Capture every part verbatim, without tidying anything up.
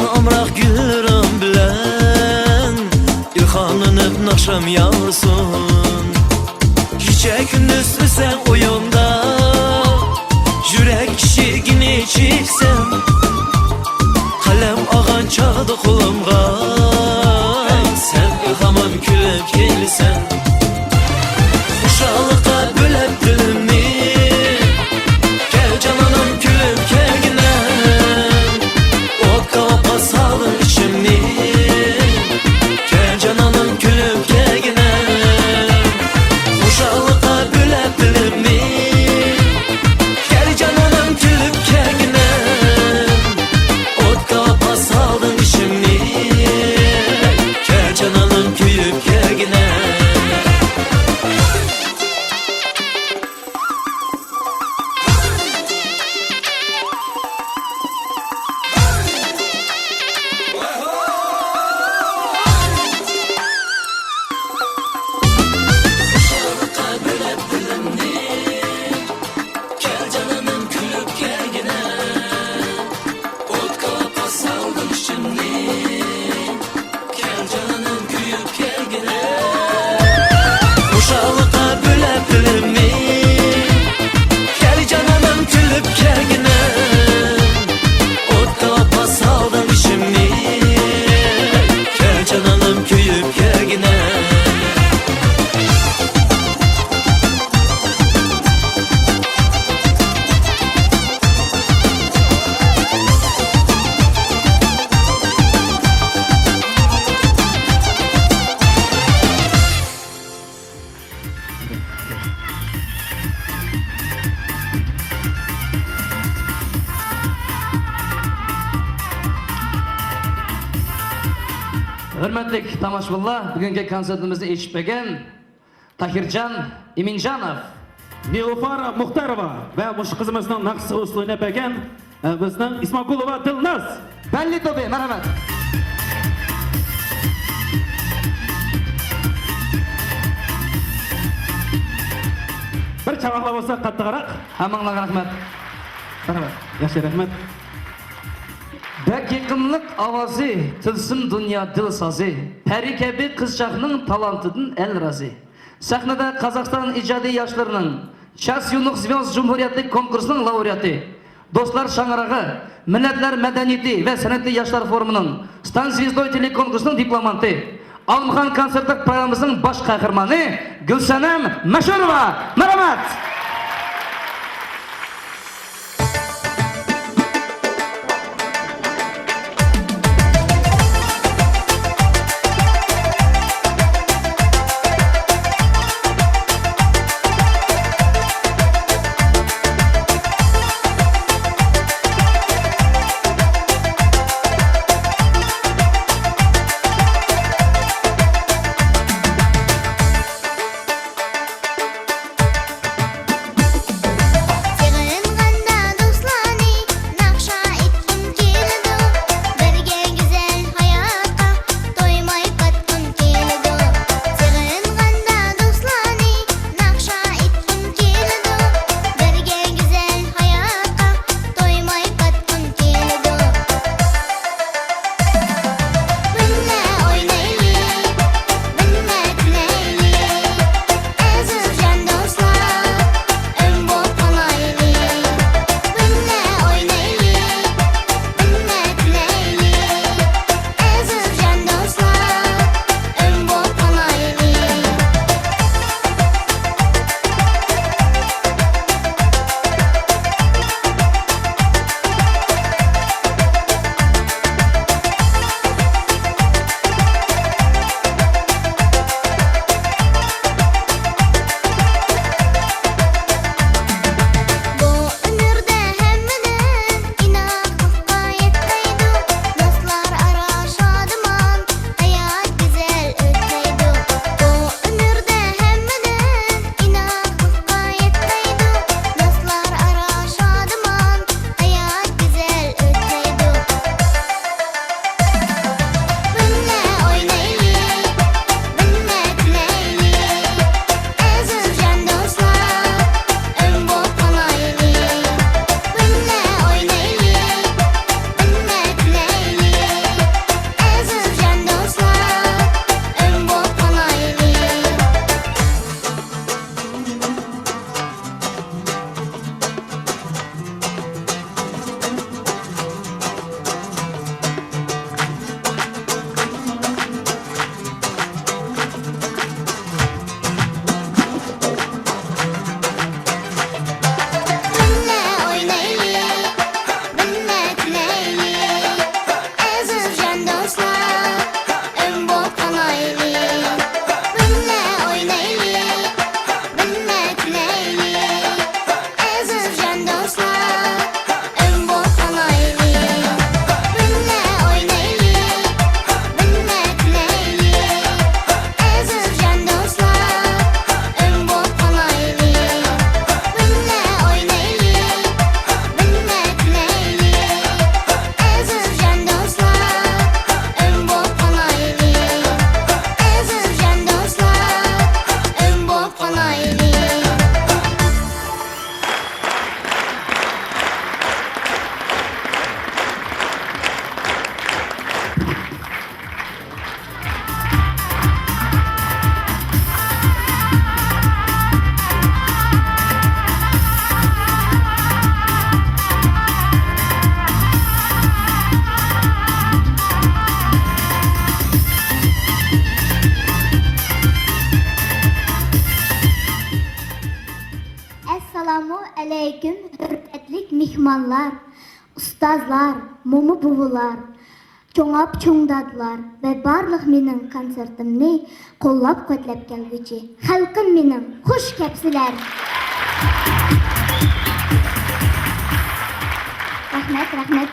ئامراق گۈللىرىم بىلەن ئىلھاملىنىپ ناخشام ياڭرىسۇن. كېچە كۈندۈز سەن ئويۇندا، يۈرەك ئىشىكىنى چېكىسەن. قەلەم ئالغان چاغدا قولۇمغا، سەن ئىلھامىم كۈلۈپ كېلىسەن. خۇشاللىققا بۆلەپ دىلىمنى، كەل جانانىم كۈلۈپ كەلگىنە. ئوتقا ۋاپا سالدىڭ ئىچىمنى، كەل جانانىم كۈلۈپ كەلگىنە. خۇشاللىققا بۆلەپ دىلىمنى، كەل جانانىم كۈلۈپ كەلگىنە. ئوتقا ۋاپا سالدىڭ ئىچىمنى، كەل جانانىم كۆيۈپ كەلگىنە. كەل جانانىم كۈلۈپ كەلگىنە، ئوتقا ۋاپا سالدىم ئىچىمنى. كەل جانانىم كۆيۈپ كەلگىنە، خۇشاللىققا بۆلەپ دىلىمنى. كەل جانانىم كۈلۈپ كەلگىنە، ئوتقا ۋاپا سالدىم ئىچىمنى. كەل جانانىم كۆيۈپ كەلگىنە. ھۆرمەتلىك تاماشىبىنلار، بۈگۈنكى كونسېرتىمىزنى ئېچىپ بەرگەن تاھىرجان ئىمىنجانوف. نىلۇفار مۇختارova ۋە مۇشۇ قىزىمىزنىڭ ناخشىسىغا ئۇسسۇل ئويناپ بەرگەن، ئە، بىزنىڭ ئىسماگۈلوۋا دىلناز. بەللى توپى، مەرھەمەت. بىر چاۋاكلار بولسا قاتتىقراق. ھەممىڭلارغا رەھمەت. مەرھەمەت. ياخشى، رەھمەت. بەك يېقىملىق ئاۋازى، تىلسىم دۇنيا دىل سازى. پەرى كەبى قىزچاقنىڭ تالانتىدىن ئەل رازى. سەھنىدە قازاقىستان ئىجادىي ياشلىرىنىڭ چاس يۇنۇق زۋيوز جۇمھۇرىيەتلىك كونكۇرسىنىڭ لاۋرېئاتى، دوستلار شاڭرىغى، مىللەتلەر مەدەنىيىتى ۋە سەنئىتى ياشلار فورۇمىنىڭ ستان زۋېزدوي تېلېكونكۇرسىنىڭ دىپلومانتى، ئالىمخان كونسېرتلىق پروگراممىسىنىڭ باش قەھرىمانى گۈلسەنەم مەشۇرova. مەرھەمەت! مېھمانلار، ئۇستازلار، موما بوۋىلار، چوڭ ئاپا، چوڭ دادىلار ۋە بارلىق مېنىڭ كونسېرتىمنى قوللاپ-قۇۋۋەتلەپ كەلگۈچى خەلقىم مېنىڭ، خۇش كەپسىلەر! رەھمەت، رەھمەت.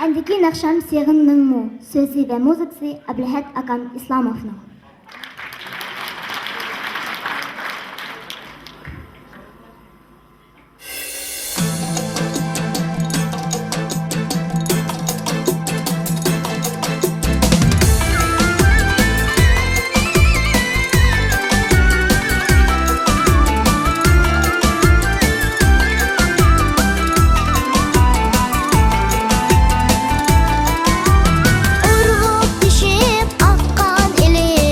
ئەندىكى ناخشام سېغىننىڭمۇ، سۆزى ۋە مۇزىكىسى ئابلەھەت ئاكام ئىسلاموفنىڭ. ئۇرغۇپ تېشىپ ئاققان ئىلى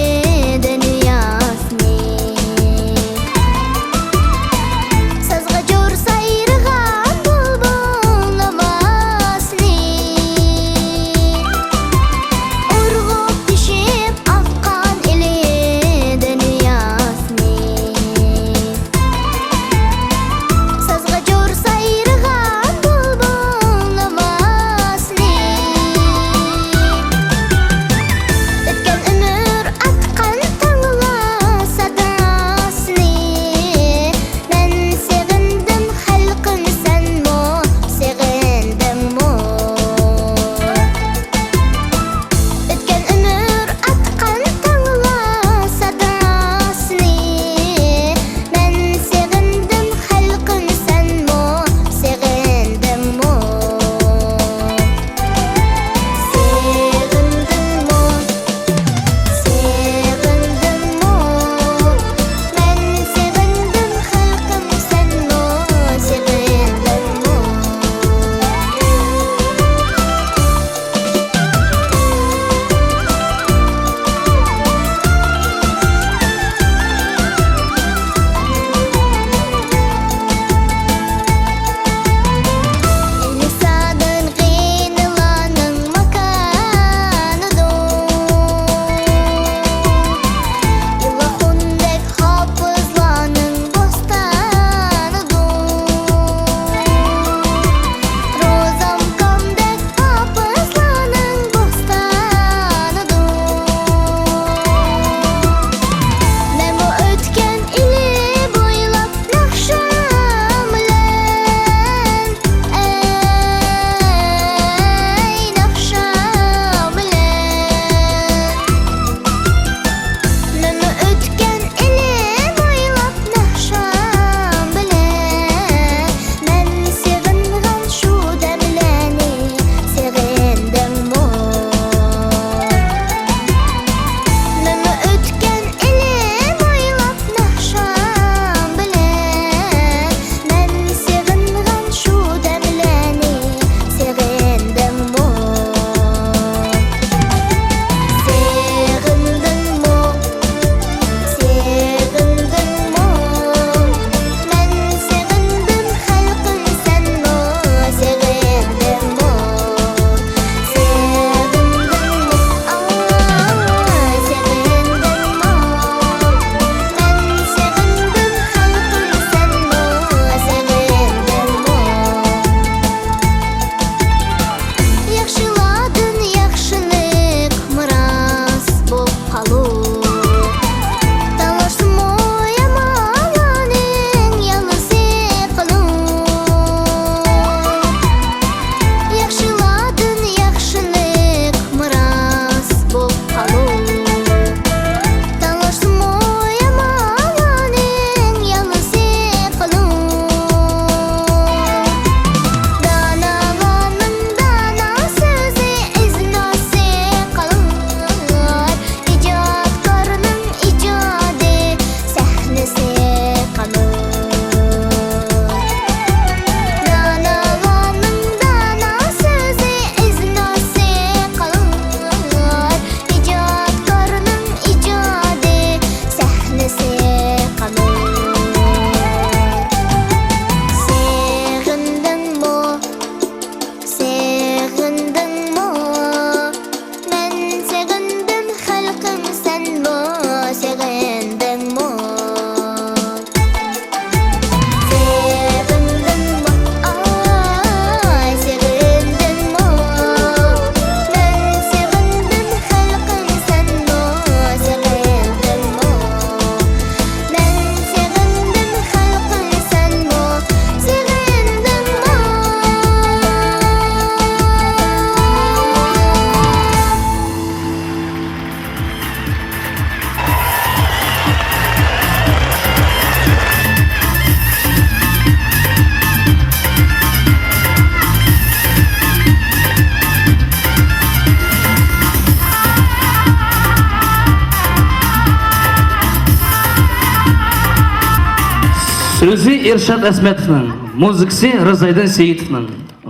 سۆزى ئىرشات ئەسمەتوۋنىڭ، مۇزىكىسى رىزايدىن سېيىتوۋنىڭ.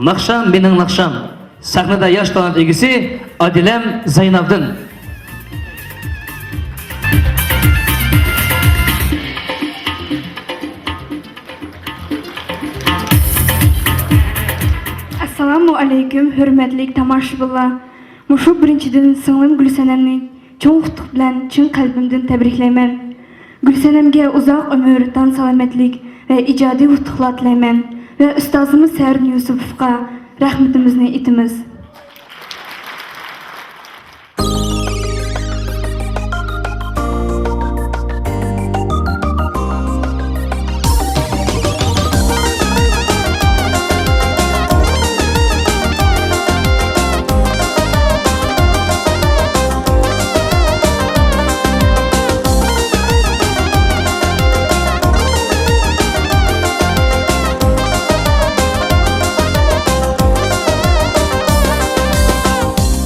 ناخشام مېنىڭ ناخشام. سەھنىدە ياش تالانت ئىگىسى ئادىلەم زەينابدىن. ئەسسالامۇ ئەلەيكۇم، ھۆرمەتلىك تاماشىبىنلار. مۇشۇ بىرىنچىدىن سىڭلىم گۈلسەنەمنى چوڭ ئۇتۇق بىلەن چىن قەلبىمدىن تەبرىكلەيمەن. گۈلسەنەمگە ئۇزاق ئۆمۈر، تەن سالامەتلىك ۋە ئىجادىي ئۇتۇقلار تىلەيمەن ۋە ئۇستازىمىز سەھەردىن يۈسۈپوۋغا رەھمىتىمىزنى ئېيتىمىز.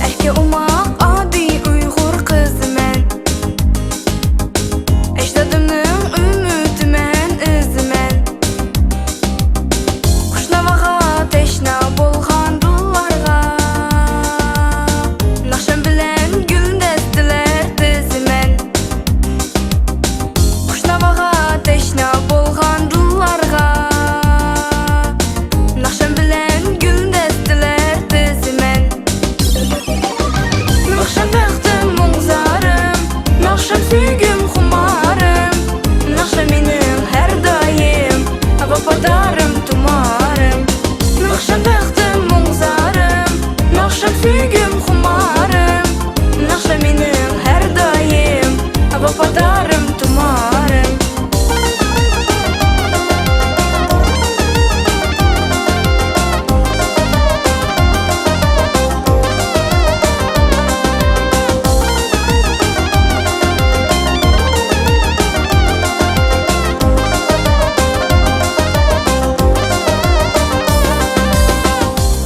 ئەركە ئوماق ئاددىي ئۇيغۇر قىزىمەن. ئەجدادىمنىڭ ئۈمىدىمەن، ئىزىمەن. خۇش ناۋاغا تەشنا بولغان دىللارغا ناخشام بىلەن گۈلدەستىلەر تىزىمەن. خۇش ناۋاغا تەشنا بولغان دىللارغا ناخشام بىلەن گۈلدەستىلەر تىزىمەن. ناخشام بەختىم، مۇڭزارىم، ناخشام سۆيگۈم، خۇمارىم، ناخشام مېنىڭ ھەر دائىم ۋاپادارىم، تۇمارىم. ناخشام بەختىم، مۇڭزارىم، ناخشام سۆيگۈم، خۇمارىم، ناخشام مېنىڭ ھەر دائىم ۋاپادارىم، تۇمارىم.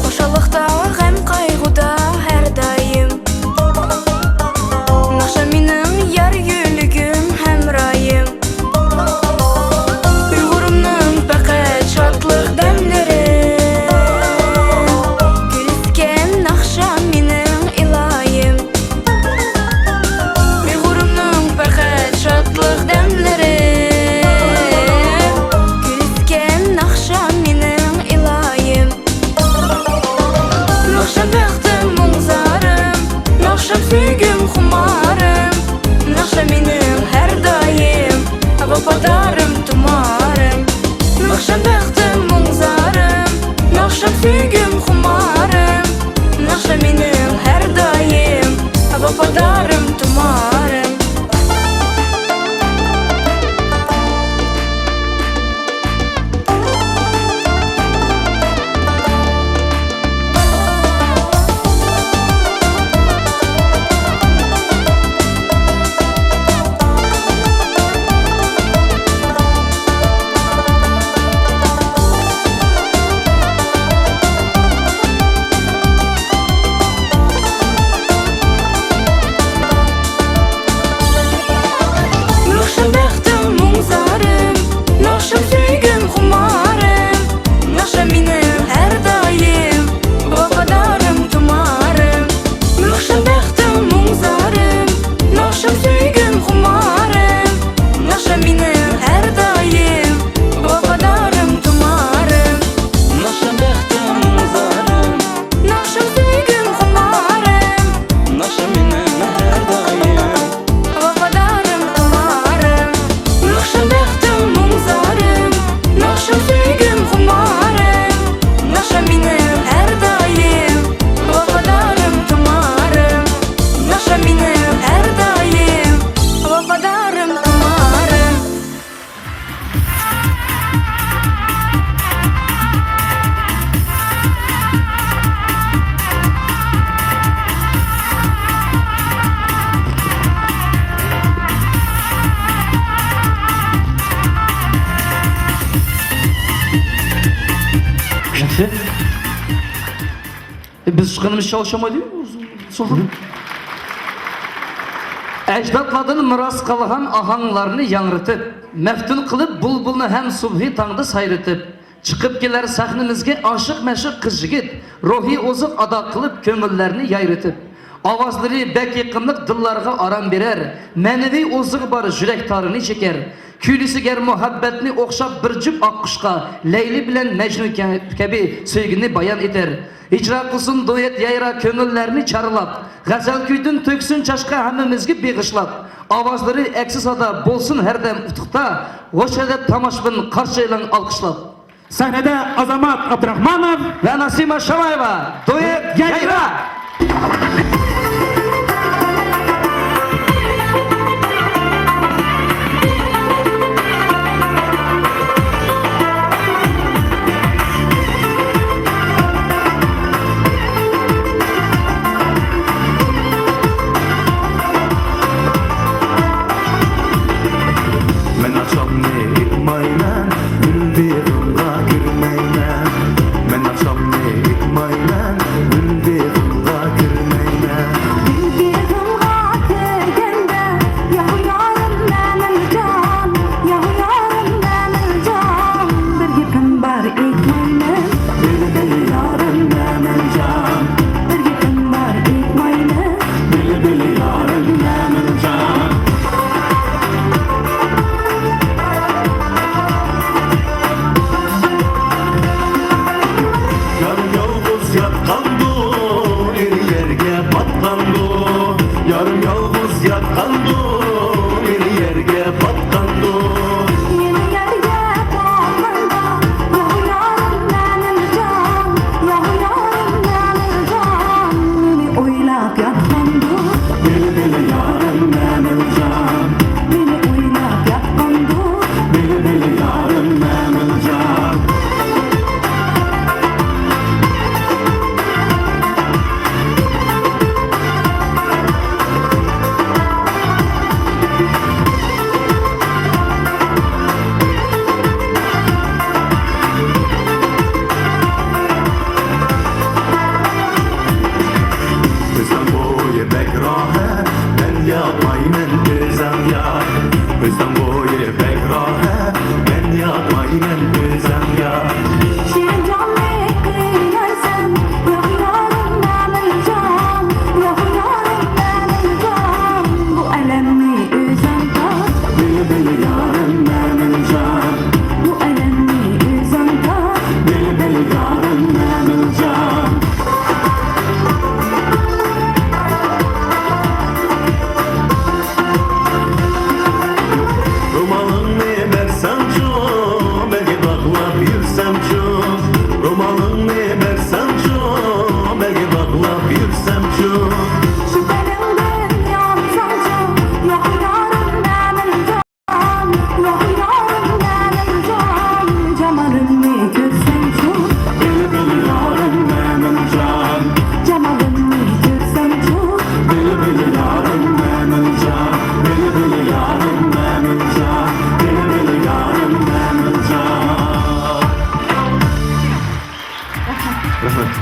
خۇشاللىقتا، غەم-قايغۇدا ھەر دائىم ناخشام مېنىڭ يار يۆلىگىم، ھەمراھىم. ئۇيغۇرۇمنىڭ پەقەت شادلىق دەملىرى، گۈلىسىكەن ناخشام مېنىڭ ئىلاھىم. ئۇيغۇرۇمنىڭ پەقەت شادلىق دەملىرى، گۈلىسىكەن ناخشام مېنىڭ ئىلاھىم. ناخشام بەختىم، مۇڭزارىم، ناخشام سۆيگۈم، خۇمارىم، ناخشام مېنىڭ ھەر دائىم ۋاپادارىم، تۇمارىم. ناخشام بەختىم، مۇڭزارىم، ناخشام سۆيگۈم، خۇمارىم، ناخشام مېنىڭ ھەر دائىم ۋاپادارىم، تۇمارىم. ناخشام بەختىم، مۇڭزارىم، ناخشام سۆيگۈم، خۇمارىم، ناخشام مېنىڭ ھەر دائىم ۋاپادارىم، تۇمارىم. ناخشام بەختىم، مۇڭزارىم، ناخشام سۆيگۈم، خۇمارىم، ناخشام مېنىڭ ھەر دائىم ۋاپادارىم، تۇمارىم. ناخشام بەختىم، مۇڭزارىم، ناخشام سۆيگۈم، خۇمارىم، ناخشام مېنىڭ ھەر دائىم ۋاپادارىم، تۇمارىم. ناخشام بەختىم، مۇڭزارىم، ناخشام سۆيگۈم، خۇمارىم، ناخشام مېنىڭ ھەر دائىم ۋاپادارىم، تۇمارىم. ناخشام مېنىڭ ھەر دائىم ۋاپادارىم، تۇمارىم. ياخشى. E, biz çıkınımız çalışamaydı mı? Sorun. ئەجدادلاردىن مىراس قالغان ئاھاڭلارنى ياڭرىتىپ، مەفتۇن قىلىپ بۇلبۇلنى ھەم سۇبھى تاڭدا سايرىتىپ، چىقىپ كېلەر سەھنىمىزگە ئاشىق مەشۇق قىز-يىگىت، روھىي ئوزۇق ئادا قىلىپ كۆڭۈللەرنى يايرىتىپ. ئاۋازلىرى بەك يېقىملىق، دىللارغا ئارام بېرەر، مەنىۋى ئوزۇقى بار يۈرەك تارىنى چېكەر. كۈيلىسىگەر مۇھەببەتنى ئوخشاپ بىر جۈپ ئاققۇشقا، لەيلى بىلەن مەجنۇن كە-، كەبى سۆيگۈنى بايان ئېتەر. ھىجرا قىلسۇن دۇئېت يايرا كۆڭۈللەرنى چارلاپ، غەزەل كۈيىدىن تۆكسۇن چاچقا ھەممىمىزگە بېغىشلاپ. ئاۋازلىرى ئەكسى سادا بولسۇن ھەردەم ئۇتۇقتا، ھوش ھەدەپ تاماشىبىن قارشى ئېلىڭ ئالقىشلاپ. سەھنىدە ئازامات ئابدۇراخمانوف ۋە ناسىمە شامايېۋا، دۇئېت يايرا. يايرا. مەن ئاخشامنى ئېيتمايمەن، گۈل بېغىمغا كىرمەيمەن. مەن ئاخشامنى ئېيتمايمەن، گۈل بېغىمغا كىرمەيمەن. گۈل بېغىمغا كىرگەندە، ياھ يارىم مەمىلجان، ياھ يارىم مەمىلجان. بىر گېپىم بار ئېيتمايمەن، بىلبىل يارىم مەمىلجان. بىر گېپىم بار ئېيتمايمەن، بىلبىل يارىم مەمىلجان. يار يالغۇز ياتقاندۇ، ئېرى يەرگە پاتقاندۇ. يارىم يالغۇز ياتقاندۇ، ئېرى يەرگە پاتقاندۇ. ئېرى يەرگە پاتقاندۇ، ياھ يارىم مەمىلجان، ياھ يارىم مەمىلجان. مېنى ئويلاپ ياتقاندۇ، بىلبىل يارىم مەمىلجان. مېنى ئويلاپ ياتقاندۇ، بىلبىل يارىم مەمىلجان. ئۆزۈڭ بويى بەك راھەت، مەن ياتمايمەن ئۆزۈڭ يات. ئۆزۈڭ بويى بەك راھەت، مەن ياتمايمەن ئۆزۈڭ يات. شېرىن جاننى قىينايسەن، ياھ يارىم مەمىلجان، ياھ يارىم مەمىلجان. بۇ ئەلەمنى ئۆزۈڭ تارت، بىلبىل يارىم مەمىلجان. بۇ ئەلەمنى ئۆزۈڭ تارت، بىلبىل يارىم مەمىلجان. رومالىڭنى بەرسەڭچۇ، بەلگە باغلاپ يۈرسەمچۇ. رومالىڭنى بەرسەڭچۇ، بەلگە باغلاپ يۈرسەمچۇ. شۇ بېلىڭدىن يانساڭچۇ، ياھ يارىم مەمىلجان. ياھ يارىم مەمىلجان، جامالىمنى كۆرسەمچۇ، بىلبىل يارىم مەمىلجان. جامالىمنى كۆرسەمچۇ، بىلبىل يارىم مەمىلجان، بىلبىل يارىم مەمىلجان، بىلبىل يارىم مەمىلجان. رەھمەت.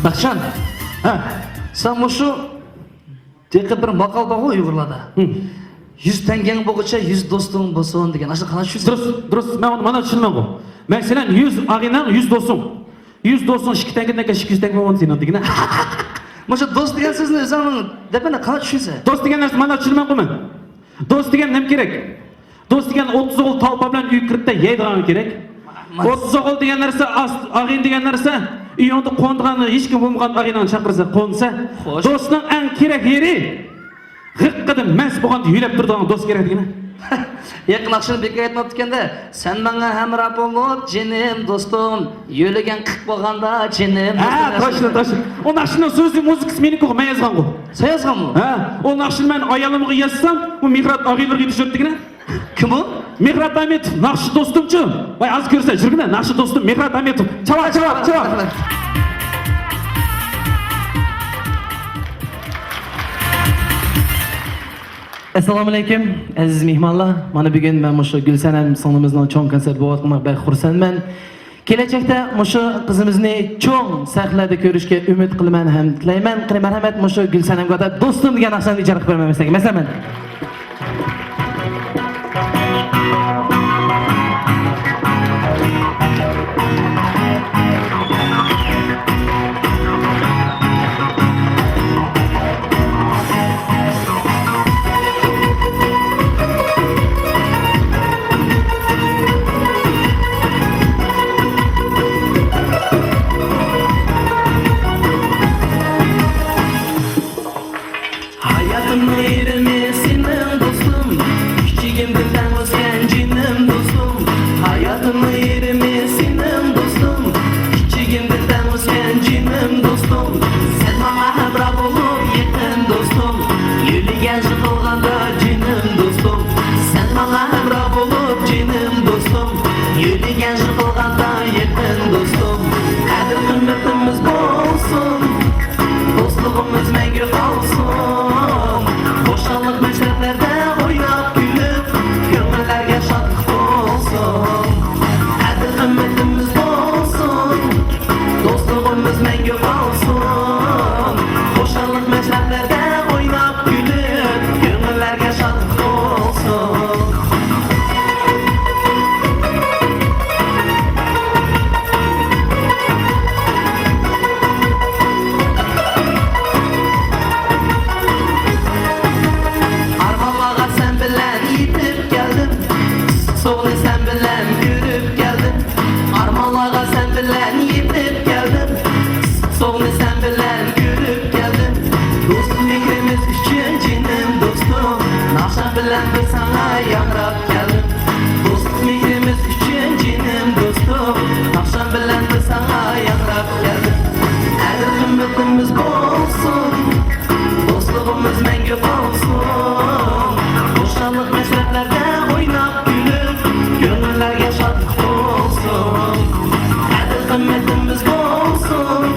بەخشان، ھە، سەن مۇشۇ ھېلىقى بىر ماقال بارغۇ ئۇيغۇرلاردا. ھىم. «يۈز تەڭگەڭ بولغۇچە يۈز دوستۇڭ بولسۇن» دېگەن. ئاشۇنى قانداق چۈشىنىسىز؟ دۇرۇس، دۇرۇس. مەن ئۇنى مانا چۈشىنىمەنغۇ. مەسىلەن، يۈز ئاغىنەڭ، يۈز دوستۇڭ. يۈز دوستۇڭ ئىككى تەڭگىدىن ئىككى يۈز تەڭگە بولغان سېنىڭ دېگىنە. مۇشۇ دوست دېگەن سۆزنى ئۆزۈڭنىڭ دەپ قانداق چۈشىنىسەن؟ دوست دېگەن نەرسە مانا چۈشىنىمەنغۇ مەن. دوست دېگەن نېمە كېرەك؟ دوست دېگەن ئوتتۇز ئوغۇل تالپا بىلەن ئۆيگە كىرىپتە يەيدىغان كېرەك. ئوتتۇز ئوغۇل دېگەن نەرسە، ئاس-، ئاغىنە دېگەن نەرسە، ئۆيۈڭدە قونىدىغان ھېچكىم بولمىغان ئاغىنەڭنى چاقىرسا، قونسا. خوش. دوستنىڭ ئەڭ كېرەك يېرى، غىققىدە مەست بولغاندا يۆلەپ تۇرىدىغان دوست كېرەك دېگىنە. يېقىن ناخشىنى بىكار ئېيتماپتىكەن-دە، «سەن ماڭا ھەمراھ بولۇپ جېنىم دوستۇم، يۆلىگەن قىق بولغاندا جېنىم دوستۇم» ھە، دەپ. توشتى، توشتى. ئۇ ناخشىنىڭ سۆزى، مۇزىكىسى مېنىڭكىغۇ، مەن يازغانغۇ. سەن يازغانمۇ؟ ھە، ئۇ ناخشىنى مەن ئايالىمغا يازسام، ئۇ مېھرات ئاغىنىلەرگە يېتىشتۈرۈپتىكەن. كىم ئۇ؟ مېھرات ئەمىتوف، ناخشىچى دوستۇمچۇ؟ ۋاي، ھازىر كۆرسە، يۈرگىنە، ناخشىچى دوستۇم مېھرات ئەمىتوف. چاۋاك، چاۋاك، چاۋاك. ئەسسالامۇئەلەيكۇم، ئەزىز مېھمانلار. مانا بۈگۈن مەن مۇشۇ گۈلسەنەم سىڭلىمىزنىڭ چوڭ كونسېرتى بولۇۋاتقىنىغا بەك خۇرسەنمەن. كېلەچەكتە مۇشۇ قىزىمىزنى چوڭ سەھنىلەردە كۆرۈشكە ئۈمىد قىلىمەن ھەم تىلەيمەن. قېنى، مەرھەمەت، مۇشۇ گۈلسەنەمگە ئاتاپ دوستۇم دېگەن ناخشىنى ئىجرا قىلىپ بەرمەي مەسلىگە. مەسلىمەن. ھاياتىمنىڭ يېرىمى سېنىڭ دوستۇم، كىچىكىمدىن تەڭ ئۆسكەن جېنىم دوستۇم. ھاياتىمنىڭ يېرىمى سېنىڭ دوستۇم، كىچىكىمدىن تەڭ ئۆسكەن جېنىم دوستۇم. سەن ماڭا ھەمراھ بولۇپ يېقىن دوستۇم، يۆلىگەن يىقىلغاندا جېنىم دوستۇم. سەن ماڭا ھەمراھ بولۇپ جېنىم دوستۇم، يۆلىگەن يىقىلغاندا يېقىن دوستۇم. قەدىر-قىممىتىمىز بولسۇن، دوستلۇقىمىز مەڭگۈ قالسۇن. خۇشاللىق مەشرەپلەردە ئويناپ كۈلۈپ، كۆڭۈللەرگە شادلىق تولسۇن. قەدىر-قىممىتىمىز بولسۇن، دوستلۇقىمىز مەڭگۈ قالسۇن. خۇشاللىق مەشرەپلەردە ئويناپ كۈلۈپ، كۆڭۈللەرگە شادلىق تولسۇن. ئارمانلارغا سەن بىلەن يېتىپ كەلدىم، ئىسسىق سوغۇقنى سەن بىلەن كۆرۈپ كەلدىم. ئارمانلارغا سەن بىلەن يېتىپ كەلدىم، ئىسسىق سوغۇقنى سەن بىلەن كۆرۈپ كەلدىم. دوستلۇق مېھرىمىز ئۈچۈن جېنىم دوستۇم، ناخشام بىلەن بىر ساڭا ياڭراپ كەلدىم. دوستلۇق مېھرىمىز ئۈچۈن جېنىم دوستۇم، ناخشام بىلەن بىر ساڭا ياڭراپ كەلدىم. قەدىر-قىممىتىمىز بولسۇن، دوستلۇقىمىز مەڭگۈ قالسۇن. خۇشاللىق مەشرەپلەردە ئويناپ كۈلۈپ، كۆڭۈللەرگە شادلىق تولسۇن. قەدىر-قىممىتىمىز بولسۇن،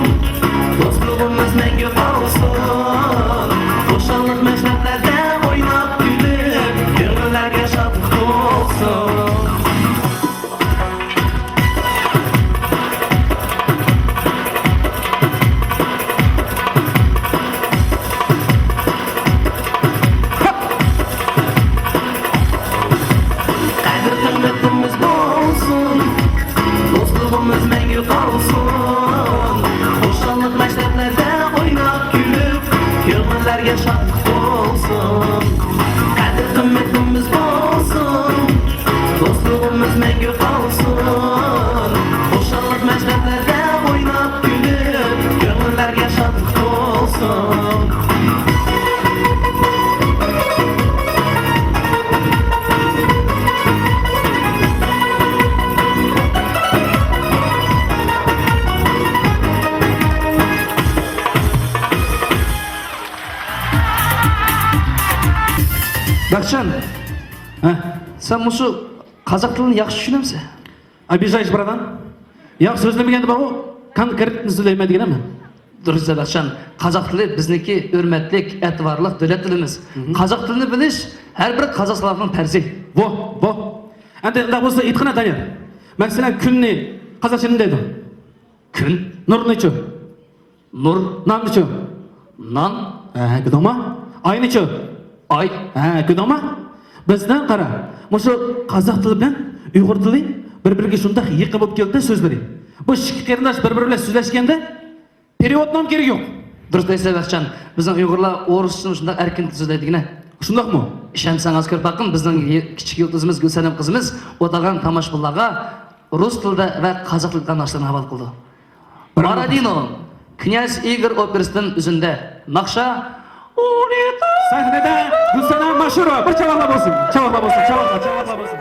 دوستلۇقىمىز مەڭگۈ قالسۇن. خۇشاللىق مەشرەپلەردە ئويناپ كۈلۈپ، كۆڭۈللەرگە شادلىق تولسۇن. قەدىر-قىممىتىمىز بولسۇن، دوستلۇقىمىز مەڭگۈ قالسۇن. خۇشاللىق مەشرەپلەردە ئويناپ كۈلۈپ، كۆڭۈللەرگە شادلىق تولسۇن. قەدىر-قىممىتىمىز بولسۇن، دوستلۇقىمىز مەڭگۈ قالسۇن. خۇشاللىق مەشرەپلەردە ئويناپ كۈلۈپ، كۆڭۈللەرگە شادلىق تولسۇن. بەخشان، ھە؟ سەن مۇشۇ قازاق تىلىنى ياخشى چۈشىنەمسەن؟ Обижаешь, братан. ياخشى سۆزلىمىگەندە بارغۇ، كونكرېتنى سۆزلەيمەن دېگەن مەن. دۇرۇس، بەخشان. قازاق تىلى بىزنىڭكى ھۆرمەتلىك، ئەتىۋارلىق دۆلەت تىلىمىز. مم. قازاق تىلىنى بىلىش ھەر بىر قازاقلارنىڭ پەرزى. ۋو، ۋو. ئەمدى ئۇنداق بولسا ئېيتقىنە، دانىيار. مەسىلەن، كۈننى قازاقچە نېمە دەيدۇ؟ كۈن. نۇرنىچۇ؟ نۇر. ناننىچۇ؟ نان. ھە، كۆردۈڭما؟ ئاينىچۇ؟ ئاي. ھە، كۆردۈڭما؟ بىزدە قارا، مۇشۇ قازاق تىلى بىلەن ئۇيغۇر تىلى بىر-بىرىگە شۇنداق يېقىن بولۇپ كەلدى سۆزلىرى. بۇ ئىككى قېرىنداش بىر-بىرى بىلەن سۆزلەشكەندە پېرېۋوتنىمۇ كېرىكى يوق. دۇرۇس دەيسىز، بەخشان. بىزنىڭ ئۇيغۇرلار ئورۇسچىنى شۇنداق ئەركىن سۆزلەيدىغىنە. شۇنداقمۇ؟ ئىشەنسەڭ ھازىر كۆرۈپ باققىن، بىزنىڭ يې-، كىچىك يۇلتۇزىمىز گۈلسەنەم قىزىمىز ئولتۇرغان تاماشىبىنلارغا رۇس تىلىدا ۋە قازاق تىلىدا ناخشىلارنى ھاۋالە قىلىدۇ. بارادىنو، كىنياز ئىگور ئوپېرىسىدىن ئۈزۈندە ناخشا. سەھنىدە گۈلسەنەم ماشۇرۇ. بىر چاۋاقلار بولسۇن. چاۋاقلار بولسۇن. چاۋاقلار، چاۋاقلار بولسۇن.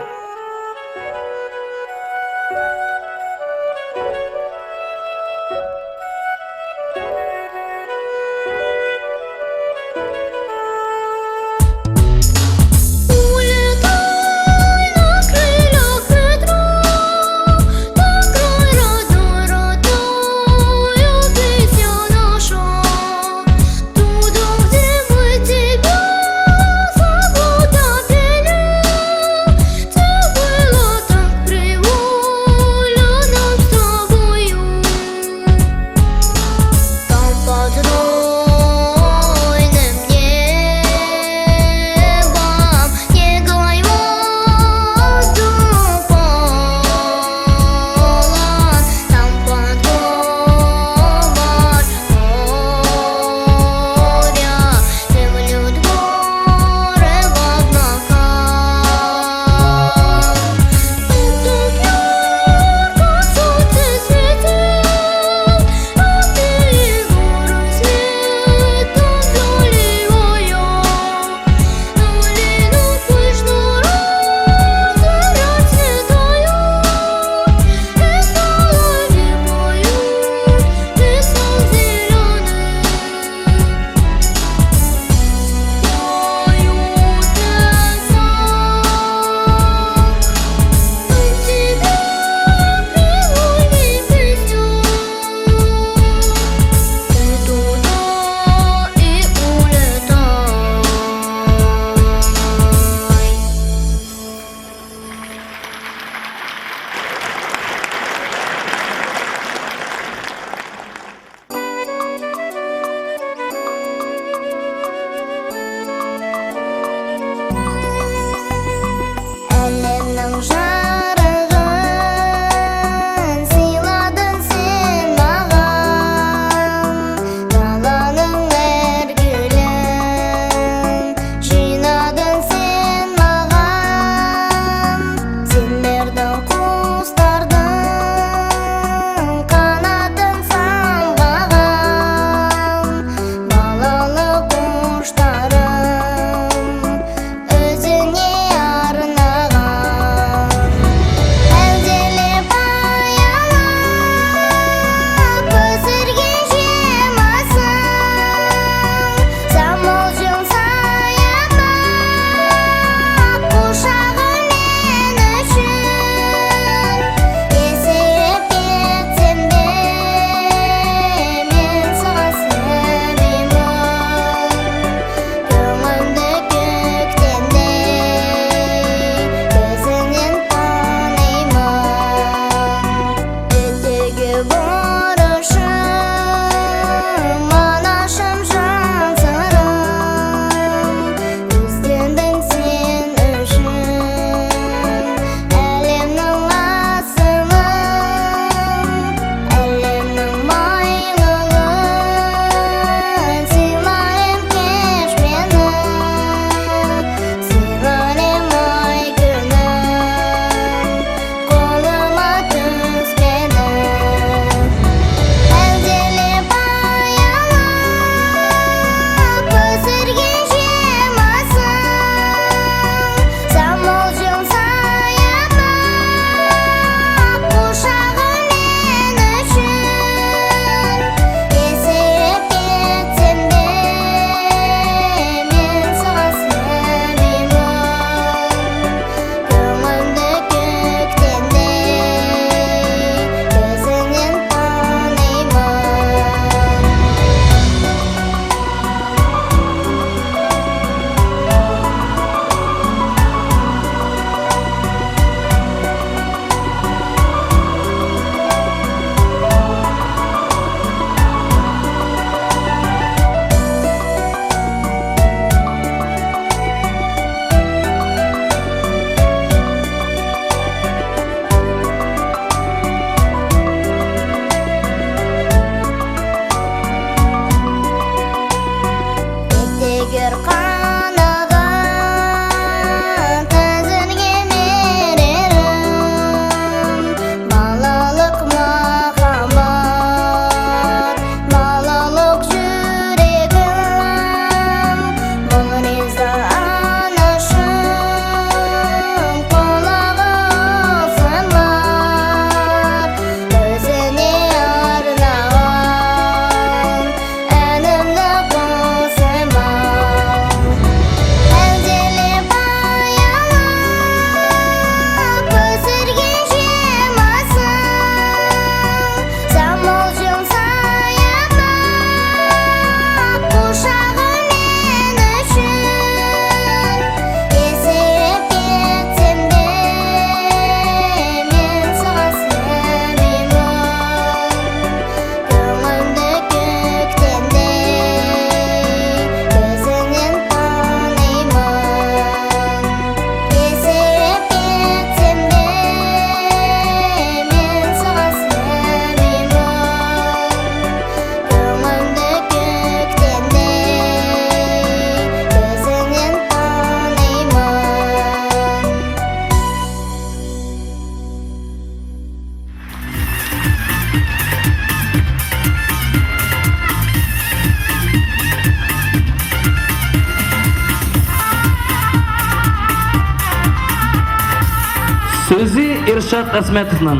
شاد ئەسمەتوۋنىڭ،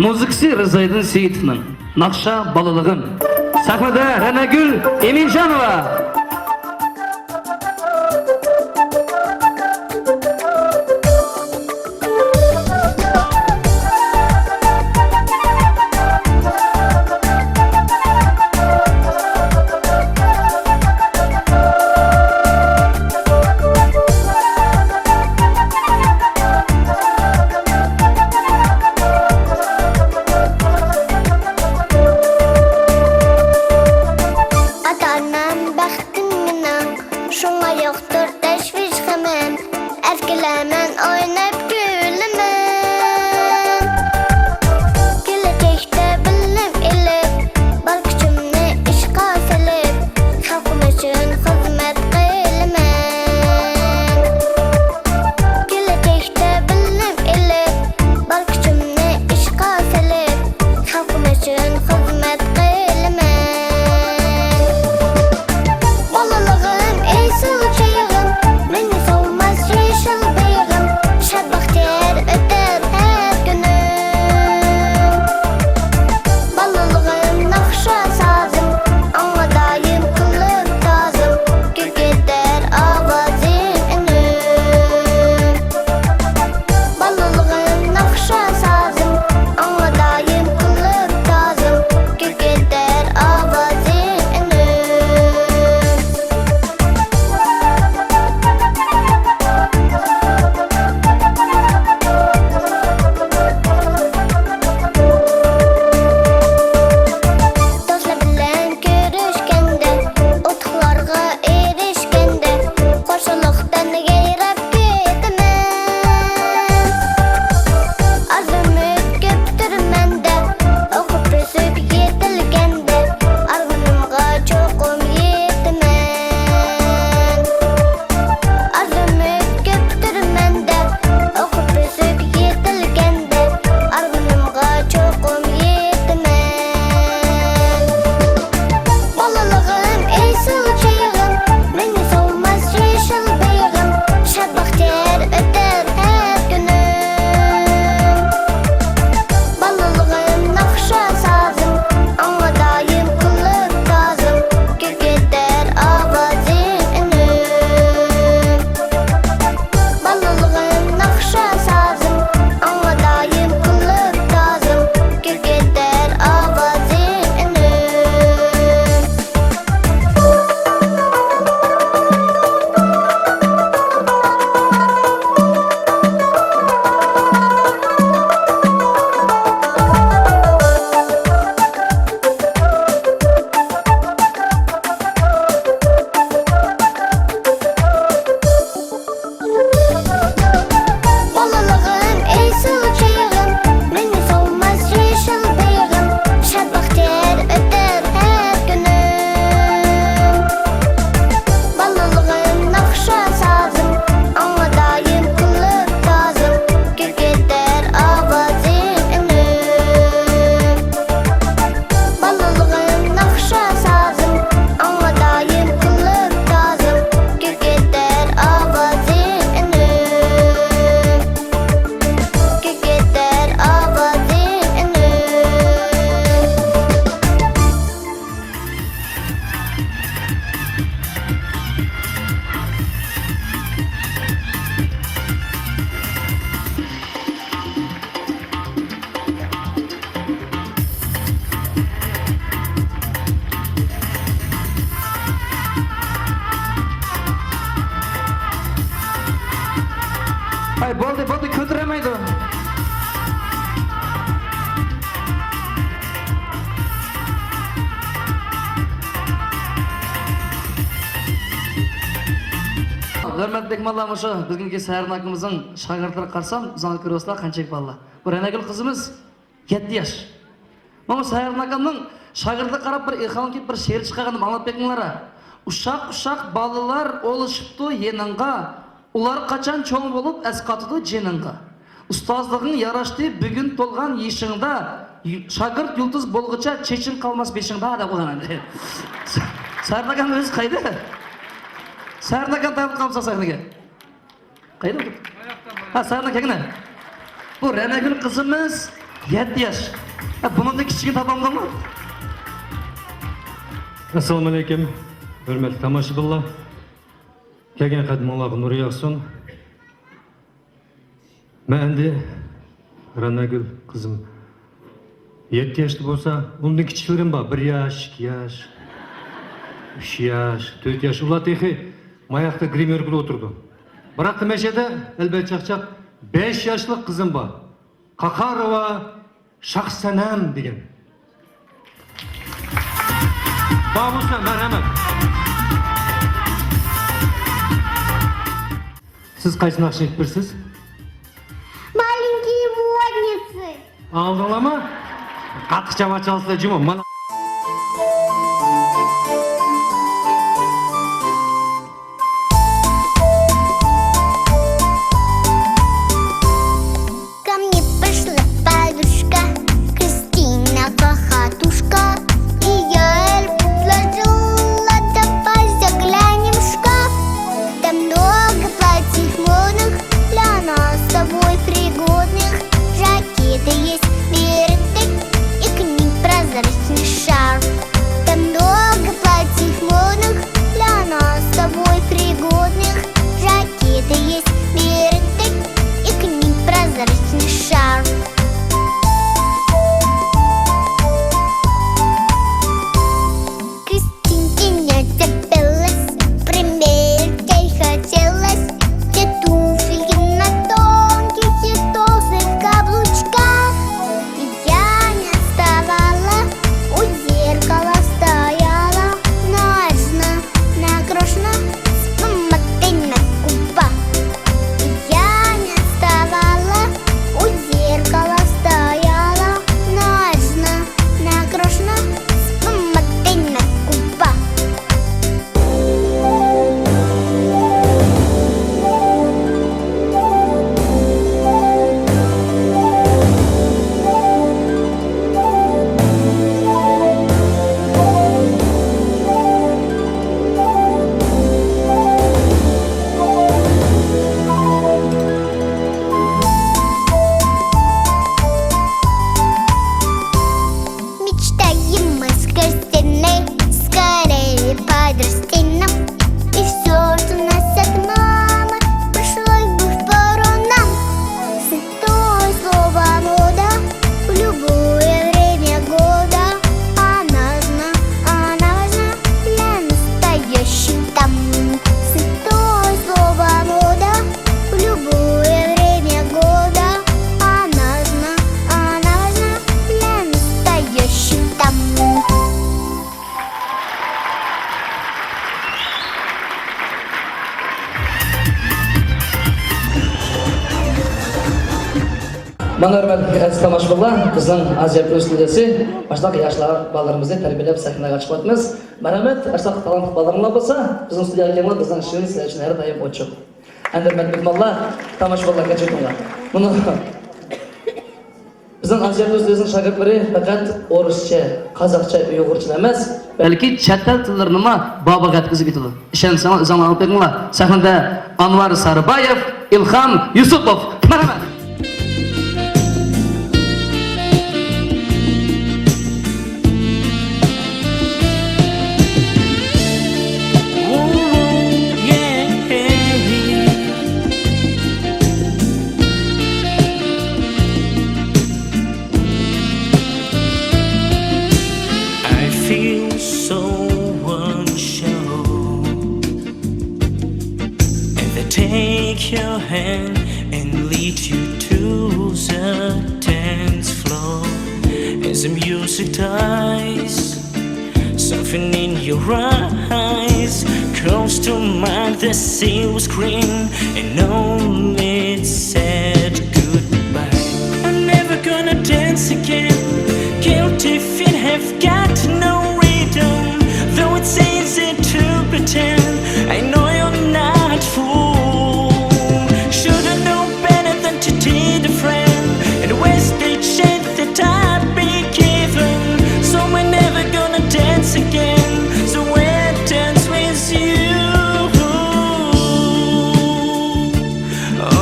مۇزىكىسى رىزايدىن سېيىتوۋنىڭ. ناخشا بالىلىقىم. سەھنىدە رەنەگۈل ئىمىنجانوۋا. ئاتا-ئانام بەختىم مېنىڭ، شۇڭا يوقتۇر تەشۋىش غېمىم. ئەركىلەرمەن ئويناپ كۈلىمەن. كېلەچەكتە بىلىم ئېلىپ، بار كۈچۈمنى ئىشقا سېلىپ، خەلقىم ئۈچۈن خىزمەت قىلىمەن. كېلەچەكتە بىلىم ئېلىپ، بار كۈچۈمنى ئىشقا سېلىپ، خەلقىم ئۈچۈن خىزمەت قىلىمەن. بالىلىقىم ئېسىل چېغىم، مېنى سوۋماس يېشىل بېغىم، شاد بەختىيار ئۆتەر ھەر كۈنۈم. بالىلىقىم ناخشا سازىم، ئاڭا دائىم قىلىپ تازىم، كۆكىدەر ئاۋازىم ئۈنۈم. بالىلىقىم ناخشا سازىم، ئاڭا دائىم قىلىپ تازىم، كۆكىدەر ئاۋازىم ئۈنۈم. دوستلار بىلەن كۆرۈشكەندە، ئۇتۇقلارغا ئېرىشكەندە، خۇشاللىقتىن يايراپ كېتىمەن. ئارزۇ ئۈمىد كۆپتۇر مەندە، ئوقۇپ ئۆسۈپ يېتىلگەندە، ئارمىنىمغا چوقۇم يېتىمەن. ئارزۇ ئۈمىد كۆپتۇر مەندە، ئوقۇپ ئۆسۈپ يېتىلگەندە، ئارمىنىمغا چوقۇم يېتىمەن. بالىلىقىم ئېسىل چېغىم، مېنى سوۋماس يېشىل بېغىم، شاد بەختىيار ئۆتەر ھەر كۈنۈم. بالىلىقىم ناخشا سازىم، ئاڭا دائىم قىلىپ تازىم، كۆكىدەر ئاۋازىم ئۈنۈم. بالىلىقىم ناخشا سازىم، ئاڭا دائىم قىلىپ تازىم، كۆكىدەر ئاۋازىم ئۈنۈم. بالىلىقىم ئېسىل چېغىم، مېنى سوۋماس يېشىل بېغىم، شاد بەختىيار ئۆتەر ھەر كۈنۈم. بالىلىقىم ناخشا سازىم، ئاڭا دائىم قىلىپ تازىم، كۆكىدەر ئاۋازىم ئۈنۈم. بالىلىقىم ناخشا سازىم، ئاڭا دائىم قىلىپ تازىم، كۆكىدەر ئاۋازىم ئۈنۈم. كۆكىدەر ئاۋازىم ئۈنۈم. ھەي، بولدى، بولدى، كۆتۈرەلمەيدۇ. ھۆرمەتلىك مېھمانلار، مۇشۇ بۈگۈنكى سەھەرناكىمىزنىڭ شاگىرتلىرى قارىسام، ئۆزۈڭلار كۆرۈۋاتىسىلەر قانچىلىك بالىلار. بۇ رەنەگۈل قىزىمىز يەتتە ياش. مانا سەھەرناكامنىڭ شاگىرتىغا قاراپ بىر ئىلھام كېلىپ بىر شېئىر چىقارغىنىم ئاڭلاپ بېقىڭلار. ئۇششاق-ئۇششاق بالىلار ئولىشىپتۇ يېنىڭغا، ئۇلار قاچان چوڭ بولۇپ ئەسقاتىدۇ جېنىڭغا. ئۇستازلىقىڭ ياراشتى بۈگۈن تولغان يېشىڭدا، شاگىرت يۇلتۇز بولغۇچە چېچىڭ قالماس بېشىڭدا، دەپ قويغان ئەمدى. سەھەرناكام ئۆزى قايدا؟ سەھەرناكام تەۋە قالمىسا سەھنىگە. قايدا؟ ھە، سەھەرناكا كەلگىنە. رەنەگۈل قىزىمىز يەتتە ياش. ھە، بۇنىڭدىن كىچىكىنى تاپالمىدىڭمۇ؟ ئەسسالامۇئەلەيكۇم، ھۆرمەتلىك تاماشىبىنلار. كەلگەن قەدىمىڭلارغا نۇر ياغسۇن. مەن ئەمدى رەنەگۈل قىزىم يەتتە ياشتا بولسا، ئۇندىن كىچىكلىرىم بار، بىر ياش، ئىككى ياش، ئۈچ ياش، تۆت ياش، ئۇلار تېخى ماياقتا گرىمېركىدا ئولتۇرىدۇ. بىراق، مەشەدە ئەلبەت چاقچاق بەش ياشلىق قىزىم بار. قاقارىۋا شاخسەنەم دېگەن. بابۇسلار، مەرھەمەت. سىز قايسى ناخشىنى ئېيتىپ بېرىسىز؟ Маленькие водницы. ئاڭلىدىڭلارمۇ؟ قاتتىق چاۋا چالسىلەر جۇمۇ. مانا. Ко мне пришла подружка Кристина Хохотушка. И я ей предложила: «Давай заглянем в шкаф. Там много платьев модных, для нас с тобой пригодных. Жакеты есть, береты и к ним прозрачный шарф. Там много платьев модных, для нас с тобой пригодных. Жакеты есть, береты и к ним прозрачный шарф». Кристинке не терпелось, примерить ей хотелось те туфельки на тонких и толстых каблучках. Я не отставала, у зеркала стояла, наверно, накрашена, с помадой на губах. Я не отставала, у зеркала стояла, наверно, накрашена, с помадой на губах. Мечтаем мы с Кристиной скорее подрасти нам. И всё, что нас от мамы, пришлось бы впору нам. Святое слово «мода» в любое время года. Она важна, она важна для настоящих дам. Святое слово «мода» в любое время года. Она важна, она важна для настоящих дам. مانا، ھۆرمەتلىك ئەزىز تاماشىبىنلار، بىزنىڭ ئازىيا پىلىم ستۇدىيەسى مۇشۇنداق ياشلار، بالىلىرىمىزنى تەربىيەلەپ سەھنىگە چىقىۋاتىمىز. مەرھەمەت، ئاشۇنداق تالانتلىق بالىلىرىڭلار بولسا، بىزنىڭ ستۇدىيەگە كېلىڭلار، بىزنىڭ ئىشىكىمىز سىلەر ئۈچۈن ھەر دائىم ئوچۇق. ئەمدى ھۆرمەتلىك مېھمانلار، تاماشىبىنلار، كەچۈرۈڭلار. مانا، بىزنىڭ ئازىيا پىلىم ستۇدىيەسىنىڭ شاگىرتلىرى پەقەت ئورۇسچە، قازاقچە، ئۇيغۇرچە ئەمەس، بەلكى چەت ئەل تىللىرىنىمۇ بابىغا يەتكۈزۈپ يېتىدۇ. ئىشەنسىڭىز، ئۆزۈڭلار ئاڭلاپ بېقىڭلار. سەھنىدە ئانۋار سارىبايېۋ، ئىلھام يۈسۈپوف. مەرھەمەت. I feel so unsure if I take your hand and lead you to the dance floor. As the music dies, something in your eyes calls to mind the silver screen, and only it said goodbye. I'm never gonna dance again. Guilty feet have got no rhythm, though it's easy to pretend. I know you're not fool. Should've known better than to treat a friend and waste the chance that I've been given. So we're never gonna dance again. So we'll dance with you. Oh,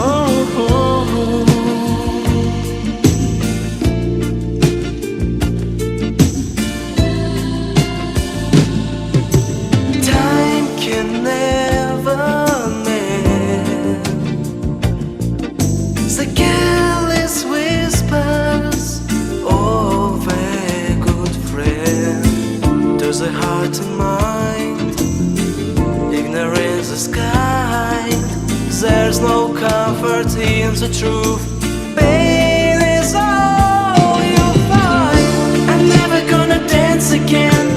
The heart and mind, ignorance is kind. There's no comfort in the truth. Pain is all you find. I'm never gonna dance again.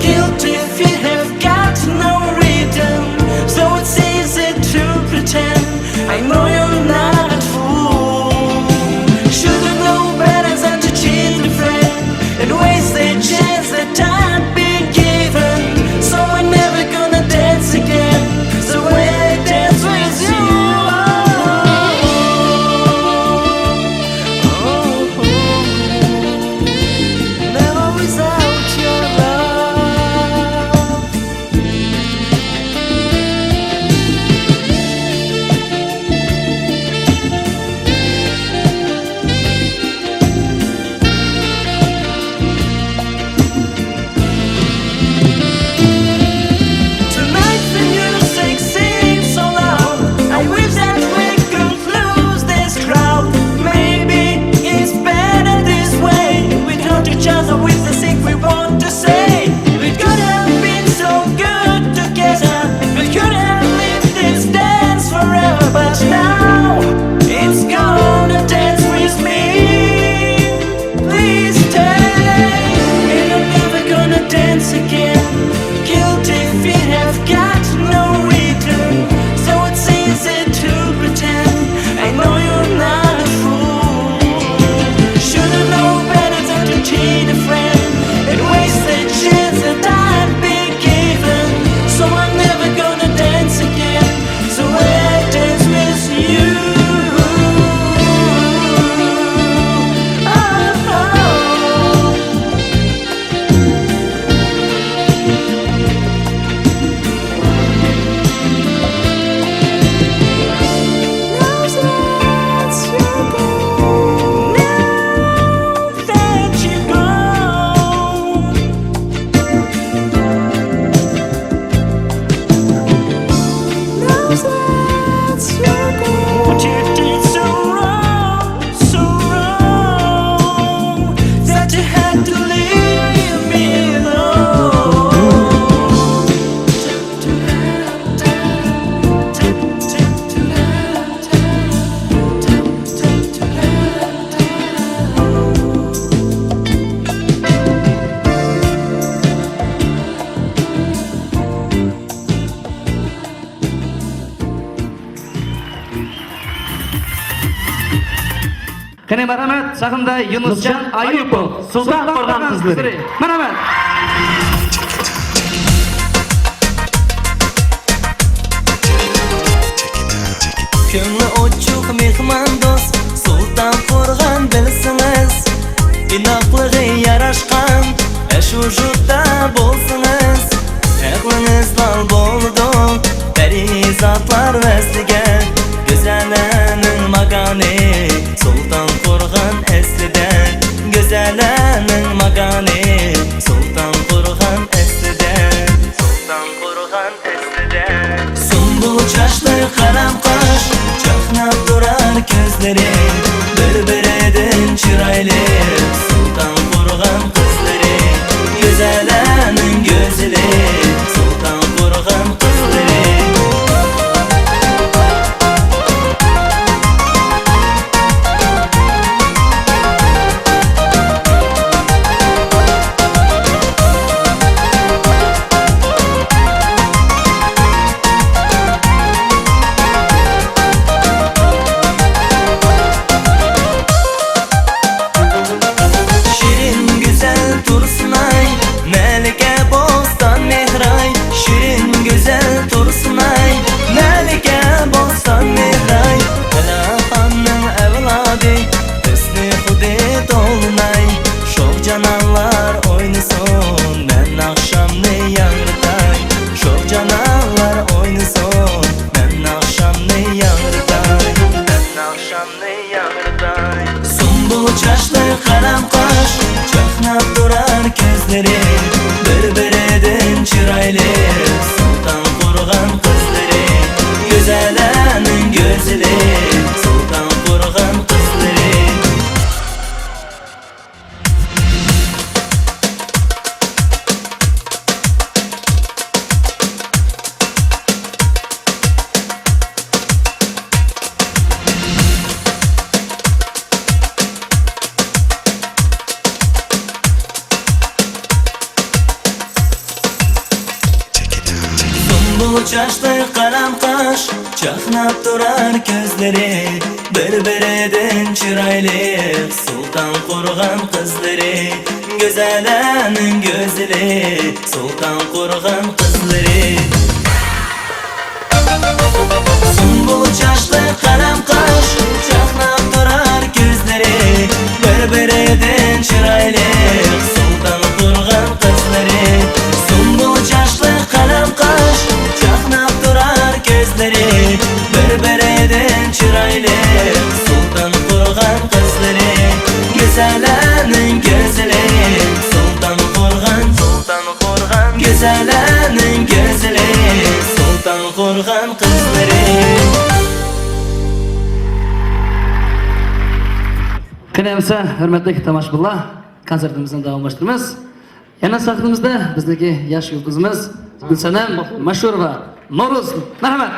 Guilty feet have got no rhythm, so it's easy to pretend. I know you're not a fool. Should've known better than to cheat a friend and waste a chance that time been given. So we're never gonna dance again the way I dance with you. Never without your love. Tonight the music seems so loud. I wish that we could lose this crowd. Maybe it's better this way. We hurt each other with the things we want to say. We could have been so good together. We could have lived this dance forever. But now it's gonna dance with me. Please stay. And I'm never gonna dance again. Guilty feet have got no rhythm, so it's easy to pretend. I know you're not a fool. Should've known better than to cheat a friend and waste the chance that I've been given. So I'm never gonna dance again the way I dance with you. Oh, oh. That you had to leave me alone. قېنى، مەرھەمەت، سەھنىدە يۇنۇسجان ئايۇپوف، سۇلتان قورغان قىزلىرى. مەرھەمەت. كۆڭلى ئوچۇق مېھماندوست، سۇلتان قورغان بىلسىڭىز، ئىناقلىقى ياراشقان ئاشۇ يۇرتتا بولسىڭىز، ئەقلىڭىز لال بولىدۇ، پەرىزاتلار ۋەسلىگە. گۈزەللەرنىڭ ماكانى سۇلتان قورغان ئەسلىدە، گۈزەللەرنىڭ ماكانى سۇلتان قورغان ئەسلىدە، سۇلتان قورغان ئەسلىدە. سۇمبۇل چاچلىق قەلەم قاش، چاقناپ تۇرار كۆزلىرى، بىر-بىرىدىن چىرايلىق سۇلتان قورغان قىزلىرى، گۈزەللەرنىڭ گۈزىلى سۇلتان قورغان قىزلىرى. شېرىن گۈزەل تۇرسۇنئاي، مەلىكە بوستان مېھراي، شېرىن گۈزەل تۇرسۇنئاي، مەلىكە بوستان مېھراي، ئىلاھاننىڭ ئەۋلادى، ھۆسنى خۇدى دولىناي، شوخ جانانلار ئوينىسۇن، مەن ئاخشامنى ياڭرىتاي، شوخ جانانلار ئوينىسۇن، مەن ئاخشامنى ياڭرىتاي، مەن ئاخشامنى ياڭرىتاي. سۇمبۇل چاچلىق قەلەم قاش، چاقناپ تۇرار كۆزلىرى، بىر-بىرىدىن چىرايلىق سۇلتان قورغان قىزلىرى، گۈزەللەرنىڭ گۈزىلى سۇلتان قورغان قىزلىرى. ئۇ چاچلىق قارام قاش، چاقناپ تۇرار كۆزلىرى، بىر-بىرىدىن چىرايلىق سۇلتان قورغان قىزلىرى، گۈزەللەرنىڭ گۈزىلى سۇلتان قورغان قىزلىرى. سۇمبۇل چاچلىق قارام قاش، چاقناپ تۇرار كۆزلىرى، بىر-بىرىدىن چىرايلىق سۇلتان قورغان قىزلىرى. سۇمبۇل چاچلىق قارام قاش، چاقناپ تۇرار كۆزلىرى، بىر-بىرىدىن چىرايلىق سۇلتان قورغان قىزلىرى. گۈزەللەرنىڭ گۈزىلى سۇلتان قورغان، سۇلتان قورغان. گۈزەللەرنىڭ گۈزىلى سۇلتان قورغان قىزلىرى. قېنى ئەمسە، ھۆرمەتلىك تاماشىبىنلار، كونسېرتىمىزنى داۋاملاشتۇرىمىز. يەنە سەھنىمىزدە بىزنىڭكى ياش يۇلتۇزىمىز گۈلسەنەم مەشھۇرova، نورۇز. مەرھەمەت.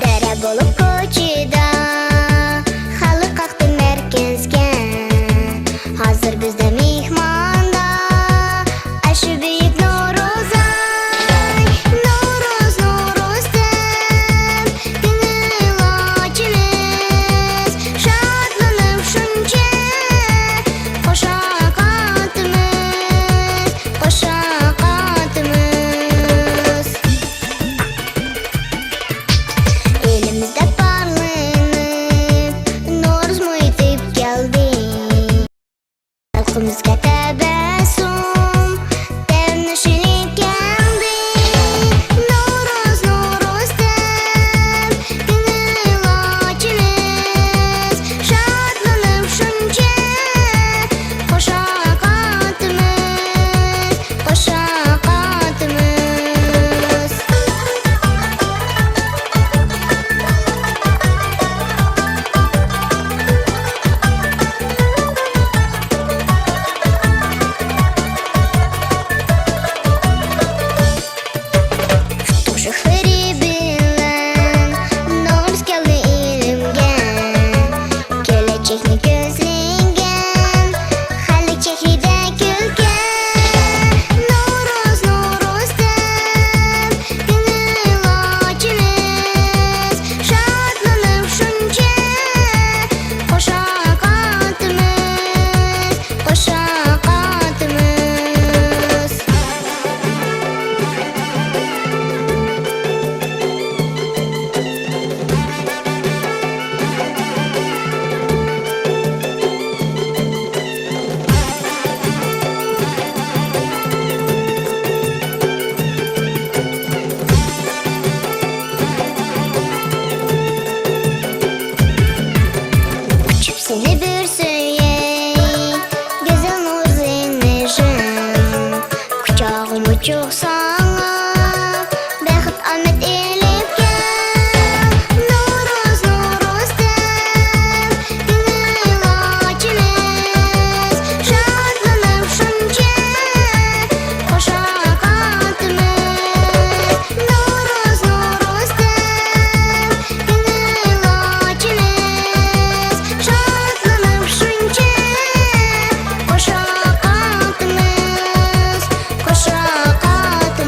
دەرە بولۇپ كوچىدا خەلق ئاقتى مەركەزگە. ھازىر بىزدە مېھماندا ئاشۇ بۈيۈك نورۇز ئاي. نورۇز، نورۇز دەپ كۆڭۈل ئاچىمىز، شادلىنىپ شۇنچە قوشاق ئاتىمىز، قوشاق ئاتىمىز. ئېلىمىزدە پارلىنىپ نورۇزمۇ يېتىپ كەلدى. خەلقىمىزگە تەبەسسۇم، تەۋنىشىلىك كەلدى. نورۇز، نورۇز دەپ كۆڭۈل ئاچىمىز، شادلىنىپ شۇنچە قوشاق ئاتىمىز، قوشاق ئاتىمىز. ئۇتۇق شوخلىرى بىلەن نورۇز كەلدى ئېلىمگە. كېلەچەكنى كۆزلىگەن خەلق چېھرىدە كۈلكە. نورۇز، نورۇز دەپ كۆڭۈل ئاچىمىز، شادلىنىپ شۇنچە قوشاق ئاتىمىز، قوشاق ئاتىمىز. ئۇچۇپ سېنى بىر سۆيەي، گۈزەل نورۇز ئېڭىشىم. قۇچاغىم ئوچۇق ساڭا، بەخت ئامەت ئېلىپ كەل. نورۇز، نورۇز دەپ كۆڭۈل ئاچىمىز، شادلىنىپ شۇنچە قوشاق ئاتىمىز. نورۇز، نورۇز دەپ كۆڭۈل ئاچىمىز، شادلىنىپ شۇنچە قوشاق ئاتىمىز، قوشاق ئاتىمىز.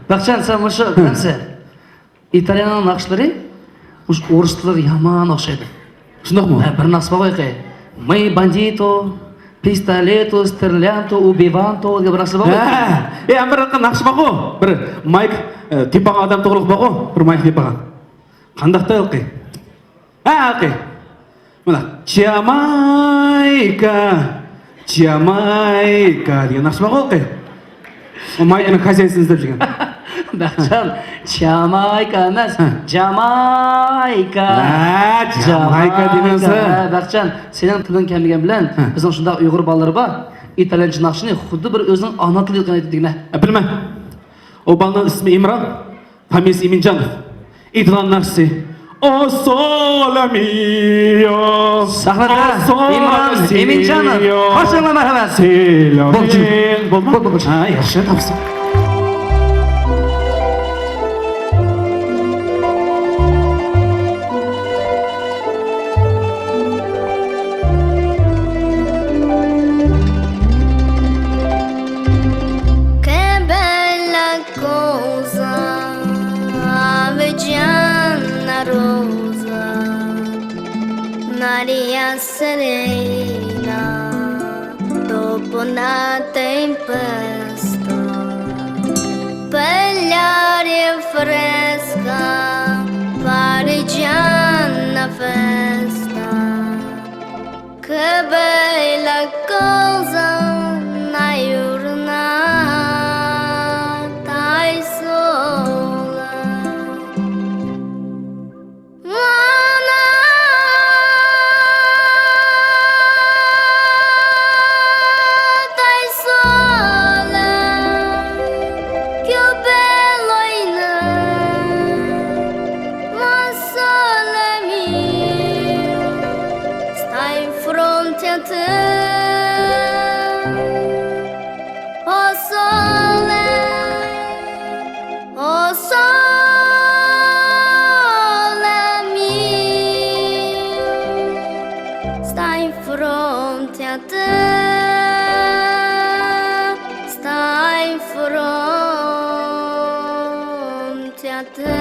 بەخچان، سەن مۇشۇ بىلەمسەن؟ ئىتالىيەنىڭ ناخشىلىرى مۇشۇ ئورۇس تىلىغا يامان ئوخشايدۇ. شۇنداقمۇ؟ ھە، بىر ناخشا بارغۇ، ماي باندىتو، پىستولېتو، سترېليانتو، ئۇبىۋانتو دېگەن بىر ناخشا بارغۇ. ھە، ئە، ئەمما بىر ناخشا بارغۇ، بىر مايك، ئە، تېپىغان ئادەم توغرىلىق بارغۇ، بىر مايك تېپىغان. قانداق تەلقى؟ ھە، ئاقى. مانا، جامايكا، جامايكا دېگەن ناخشا بارغۇ، ئاقى. ئۇ مايكىنىڭ خازىنىسىنى ئىزدەپ يۈرگەن. بەخچان، جامايكا ئەمەس، ھە. جامايكا. ھە، جامايكا دېمەمسە. ھە، بەخچان، سېنىڭ تىلىڭ كەلمىگەن بىلەن، ھە. بىزنىڭ شۇنداق ئۇيغۇر بالىلىرى بار، ئىتاليانچە ناخشىنى خۇددى بىر ئۆزىنىڭ ئانا تىلى ئوقۇيدىغىنىدەك دېگىنە. ئە، بىلمە. ئۇ بالىنىڭ ئىسمى ئىمران. فامىلىسى ئىمىنجانوف. ئىدىلان ناخشىسى. ئو سولامىيو. سەھنىدە ئىمران ئىمىنجانوف. قارشى ئېلىڭلار، مەرھەمەت. بولدى. بولدى، بولدى. ھە، ياخشى، تاپسا. Che bella cosa, Avicenna Rosa, un'aria serena dopo una tempesta, per l'aria fresca, parigina festa. Che bella cosa una giornata al sole. Giornata al sole, più bello in Ma sole mio, sta in fronte a te. Oh sole, oh sole mio, sta in fronte a te, sta in fronte a te.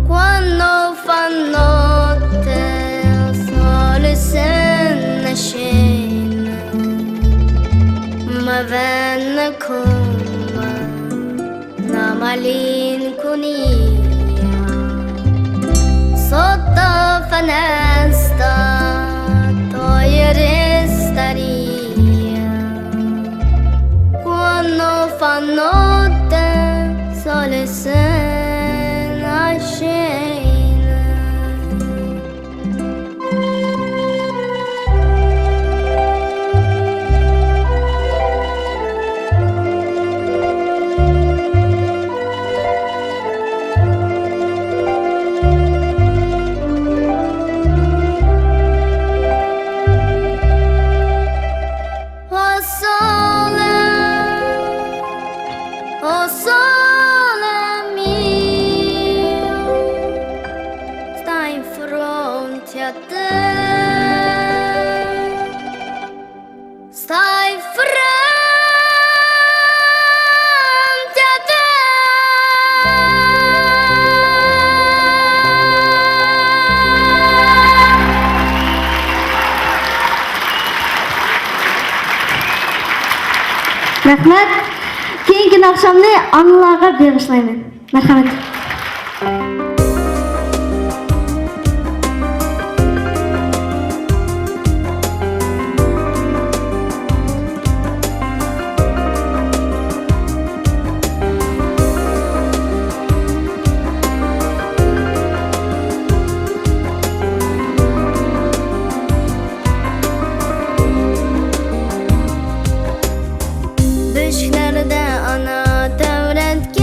Quando fa notte, il sole se ne scende, mi venne come una malinconia. Sotto finestra tu restaria. Quando fa notte, sole se ne scende. O sole, o sole mio, sta in fronte a te, sta in fronte a te. رەھمەت. كېيىنكى ناخشامنى ئانىلارغا بېغىشلايمەن. مەرھەمەت. بۆشۈكلەردە ئانا تەۋرەتكەن،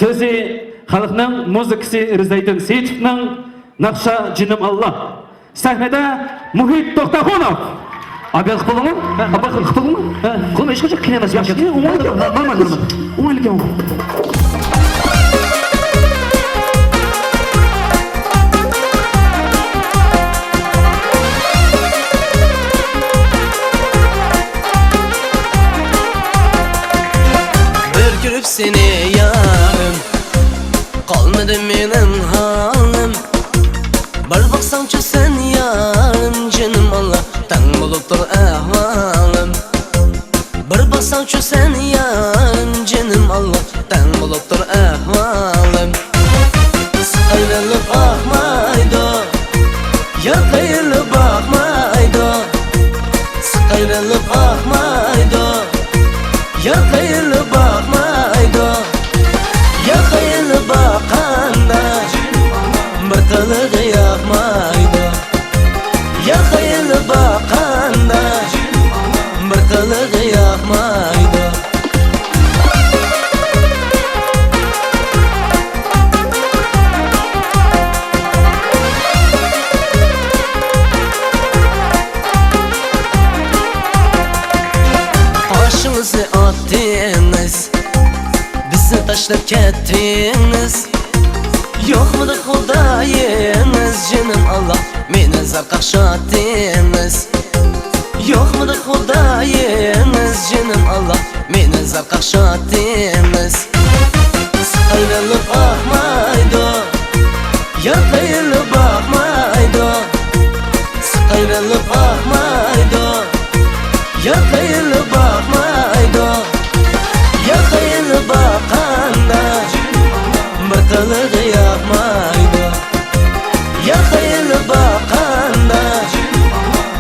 سۆزى خەلقنىڭ، مۇزىكىسى رىزايدىن سېيىتوۋنىڭ، ناخشا جېنىم ئاللا. سەھنىدە مۇھىت توختاخۇنوف. ئابىيال قىپىلىڭمۇ؟ ھە، ئابىيال قىپىلىڭمۇ؟ ھە. قولۇم ھېچقاچان قىيناش. ياخشى، ئوڭايلىكى، نورمال، نورمال. بىر كۆرۈپ سېنى يارىم، قالمىدى مېنىڭ ھالىم. بىر باقساڭچۇ سەن يارىم، جېنىم ئاللا، تەڭ بولۇپ تۇر ئەھۋالىم. بىر باقساڭچۇ سەن يارىم، جېنىم ئاللا، تەڭ بولۇپ تۇر ئەھۋالىم. سىقايۋېلىپ ئاقمايدۇ، يارقايلى باقمايدۇ. سىقايۋېلىپ ئاقمايدۇ، يارقايلى باقمايدۇ. يارقايلى باققاندا بىر قىلىقى ياقمايدۇ. يارقايلى باققاندا بىر قىلىقى ياقمايدۇ. قاشىڭىزنى ئاتتىڭىز، بىزنى تاشلاپ كەتتىڭىز. يوقمىدى خۇدايىڭىز، جېنىم ئاللا، مېنى زار قاقشاتتىڭىز. يوقمىدى خۇدايىڭىز، جېنىم ئاللا، مېنى زار قاقشاتتىڭىز. سىقايۋېلىپ ئاقمايدۇ، يارقايلى باقمايدۇ. سىقايۋېلىپ ئاقمايدۇ، يارقايلى باقمايدۇ. يارقايلى باققاندا بىر قىلىقى ياقمايدۇ. يارقايلى باققاندا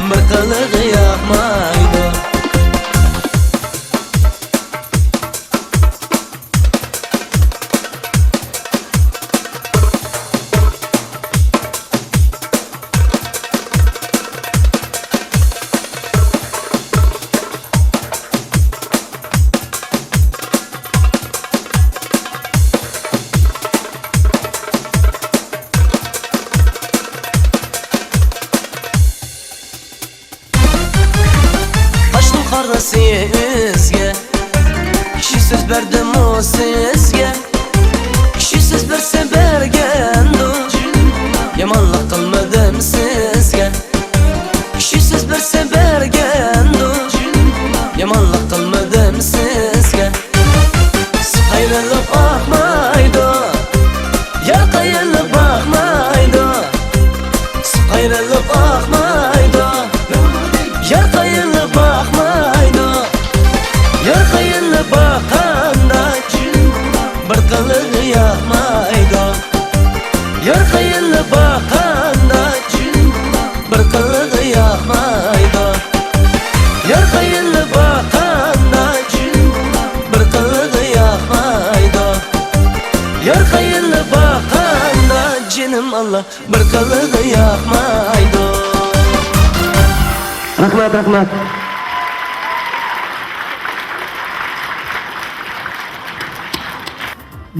بىر قىلىقى ياقمايدۇ. تاشنىڭ قارىسى ئۆزگە، كىشى سۆز بەردىمۇ سىزگە؟ كىشى سۆز بەرسە بەرگەندۇ، يامانلىق قىلمىدىم سىزگە. كىشى سۆز بەرسە بەرگەندۇ، يامانلىق قىلمىدىم سىزگە. سىقايۋېلىپ ئاقمايدۇ، يارقايلى باقمايدۇ. سىقايۋېلىپ ئاقمايدۇ، يارقايلى باقمايدۇ. يارقايلى باققاندا بىر قىلىقى ياقمايدۇ. يارقايلى باققاندا بىر قىلىقى ياقمايدۇ. يارقايلى باققاندا بىر قىلىقى ياقمايدۇ. يارقايلى باققاندا جېنىم ئاللا، بىر قىلىقى ياقمايدۇ. رەھمەت، رەھمەت.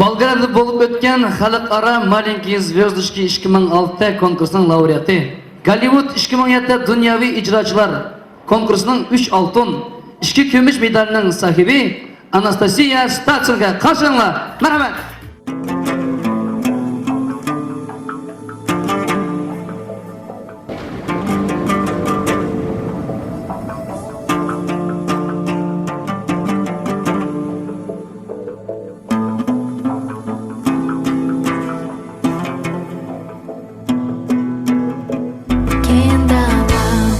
بولگراددا بولۇپ ئۆتكەن خەلقئارا مالېنكىي زۋيوزدىچكى ئىككى مىڭ ئالتە كونكۇرسىنىڭ لاۋرېئاتى، گوللىۋۇد ئىككى مىڭ يەتتە دۇنياۋى ئىجراچىلار كونكۇرسىنىڭ ئۈچ ئالتۇن، ئىككى كۈمۈش مېدالىنىڭ ساھىبى ئاناستاسىيە ستاتسېنكا قارشى ئالىڭلار. مەرھەمەت. كەڭ دالام،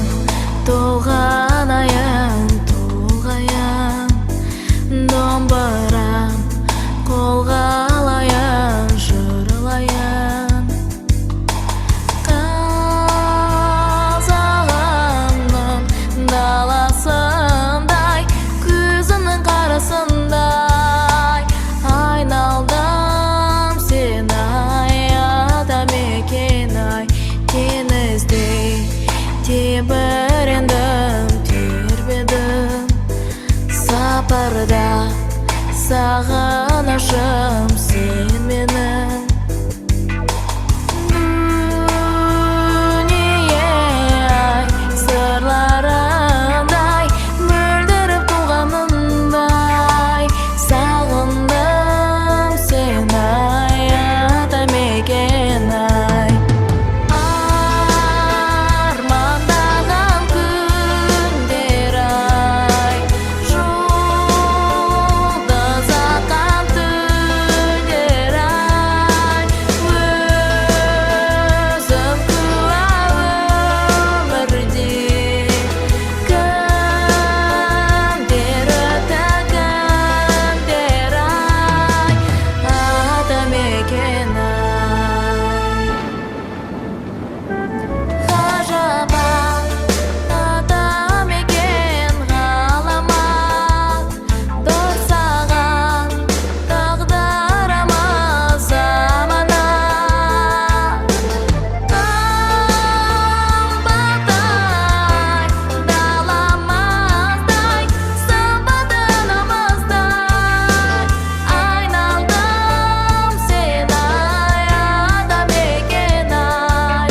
تۇغان ئايام، تۇغايام، دومبۇرام، قولغا ئالايام، جۇرلايام. قازاغاننىڭ دالاسىنداي، كۆزۈمنىڭ قارىسىنداي، ئاينالدىم سېنى، ئاي، ئاتا مېكىناي، كېنىزدەي تېبىرەندىم، تىرپىدىم. ساپاردا ساغىنىشىم سەن مېنىڭ دۇنياي سىرلىرىمداي مۆلدۈرۈپ تۇرغىنىمداي ساغىندىم سېنى ئاي ئادەمكەن ئاي. ئارماندىغان كۈنلەر ئاي، يۇلتۇز ئاققان تۈنلەر ئاي، ئۆزۈم كۈلۈپ ئۆمۈردە كۈنلەر ئۆتكەن كۈنلەر ئاي، ئادەمكەن ئاي. غەجەبا، ئادەمكەن غالىما، توسالغان تەقدىرىمىز زامانا. داڭباتاي، دالامىزداي، ساپا دىنىمىزداي، ئاينالدىم سېنى ئادەمكەن ئاي.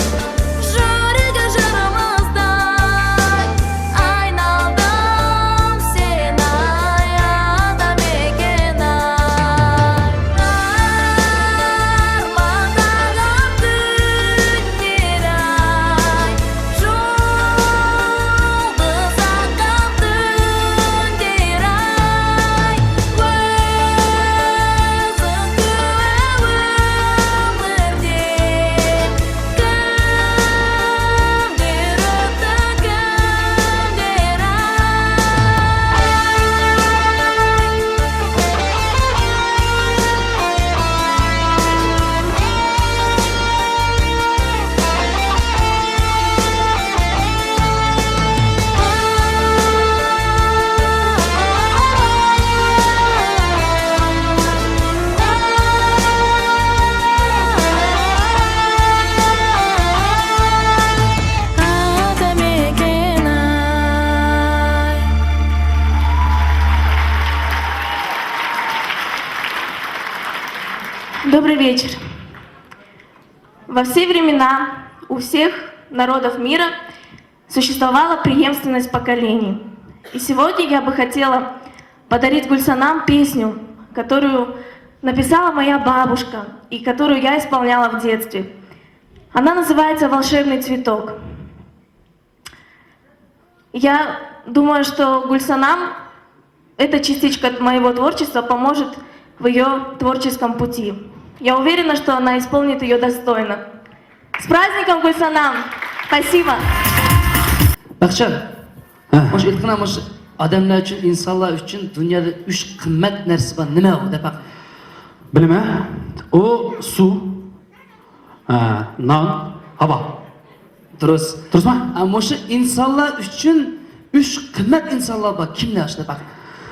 يۈرەك يارىمىزداي، ئاينالدىم سېنى ئادەمكەن ئاي. ئارماندىغان كۈنلەر ئاي، يۇلتۇز ئاققان تۈنلەر ئاي، ئۆزۈڭ كۈلۈپ ئۆمۈردە Добрый вечер. Во все времена у всех народов мира существовала преемственность поколений. И сегодня я бы хотела подарить Гульсанам песню, которую написала моя бабушка и которую я исполняла в детстве. Она называется «Волшебный цветок». Я думаю, что Гульсанам эта частичка моего творчества поможет в её творческом пути. Я уверена, что она исполнит её достойно. С праздником, Гульсанам! Спасибо! بەخشەم، ھە. مۇشۇ ئېيتقىنا، مۇشۇ ئادەملەر ئۈچۈن، ئىنسانلار ئۈچۈن دۇنيادا ئۈچ قىممەت نەرسە بار. نېمە ئۇ دەپ باق. بىلىمەن. ئۇ سۇ، ھە، نان، ھاۋا. دۇرۇس. دۇرۇسمۇ؟ ھە، مۇشۇ ئىنسانلار ئۈچۈن ئۈچ قىممەت ئىنسانلار بار. كىملەر شۇنداق؟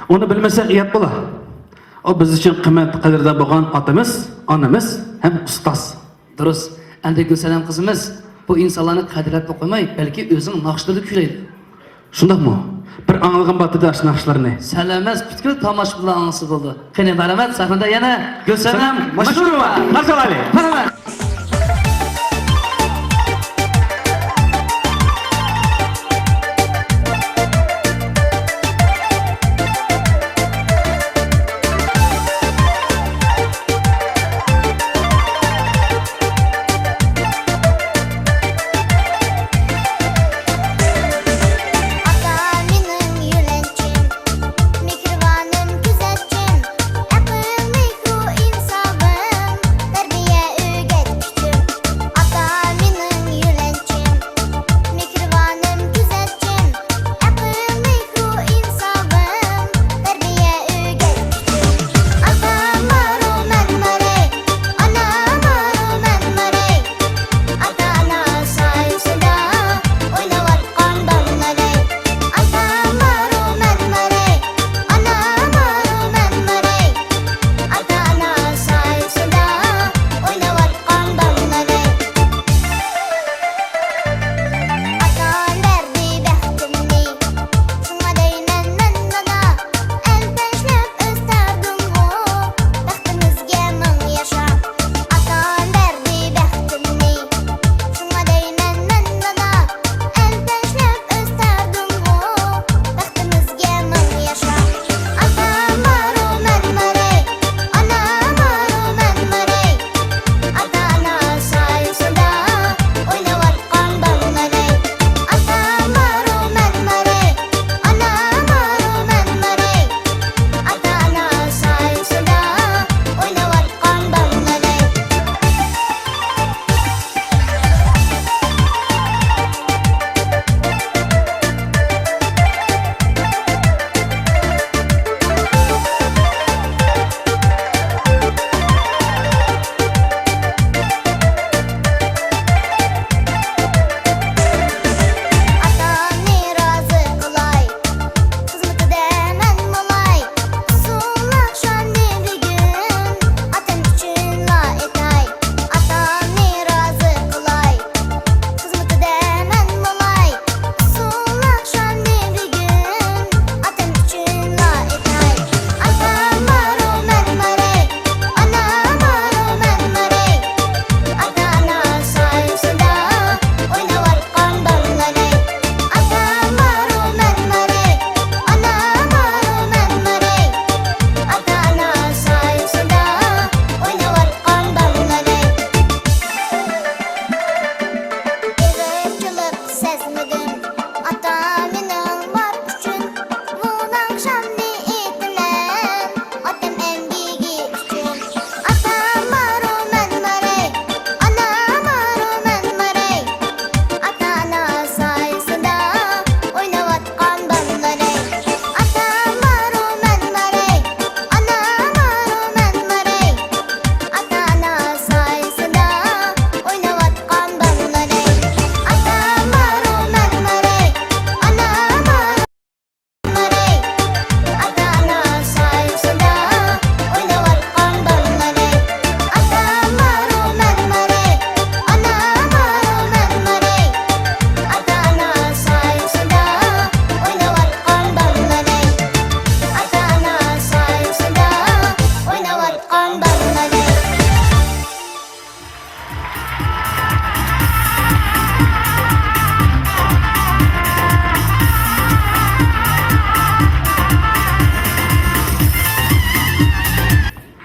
ئۇنى بىلمىسەك ئىيات بولا. ئۇ بىز ئۈچۈن قىممەت قەدىردان بولغان ئاتىمىز، ئانىمىز ھەم ئۇستاز. دۇرۇس. ئەمدى گۈلسەنەم قىزىمىز بۇ ئىنسانلارنى قەدىرلەپلا قويماي، بەلكى ئۆزىنىڭ ناخشىلىرىدا كۈيلەيدۇ. شۇنداقمۇ؟ بىر ئاڭلىغۇم بارتتى ئاشۇ ناخشىلارنى. سەل ئەمەس، پۈتكۈل تاماشىبىنلار ئاڭلىسا بولىدۇ. قېنى، مەرھەمەت، سەھنىدە يەنە گۈلسەنەم ماشۇروۋا. قارشى ئالايلى. مەرھەمەت. ئاتا مېنىڭ يۆلەنچۈم، مېھرىبانىم، كۆزەتچۈم، ئەقىل، مېھرۇ، ئىنسابىم، تەربىيە ئۆگەتكۈچۈم.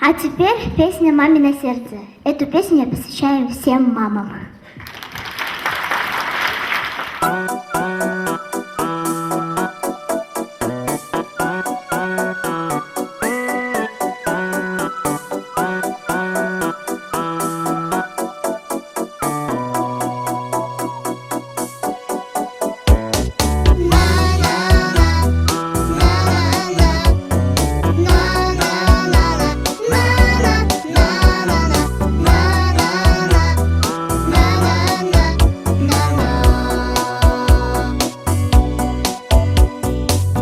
А теперь песня «Мамино сердце». Эту песню я посвящаю всем мамам.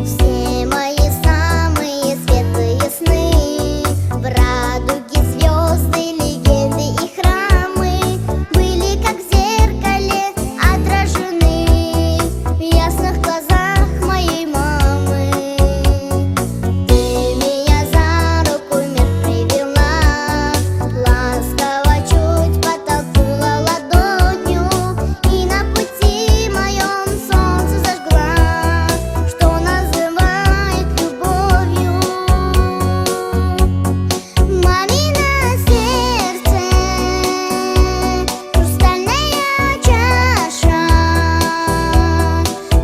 Все мои самые светлые сны в радуге звёзды, легенды и храмы были как в зеркале отражены в ясных глазах моей мамы. Ты меня за руку в мир привела, ласково чуть подтолкнула ладонью, и на пути моём солнце зажгла, что называют любовью. Мамино сердце, хрустальная чаша,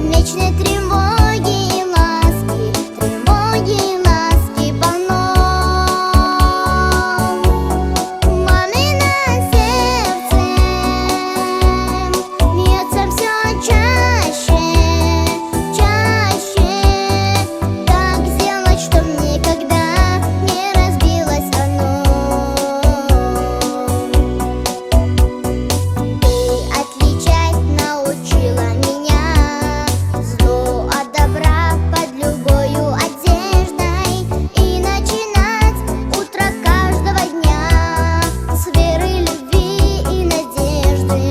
вечной тревоги и ласки, тревоги и ласки полно. Мамино сердце бьётся всё чаще, чаще. Как сделать, чтоб никогда не разбилось оно? Ты отличать научила меня зло от добра под любою одеждой и начинать утро каждого дня с веры, любви и надежды.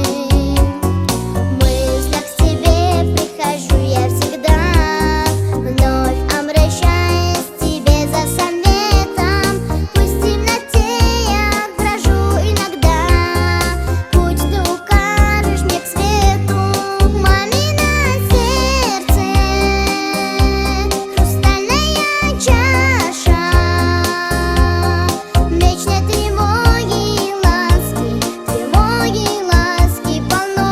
В мыслях к тебе прихожу я всегда, вновь обращаясь к тебе за советом. Пусть в темноте я дрожу иногда, путь ты укажешь мне к свету. Мамино сердце, хрустальная чаша, вечной тревоги и ласки, тревоги и ласки полно.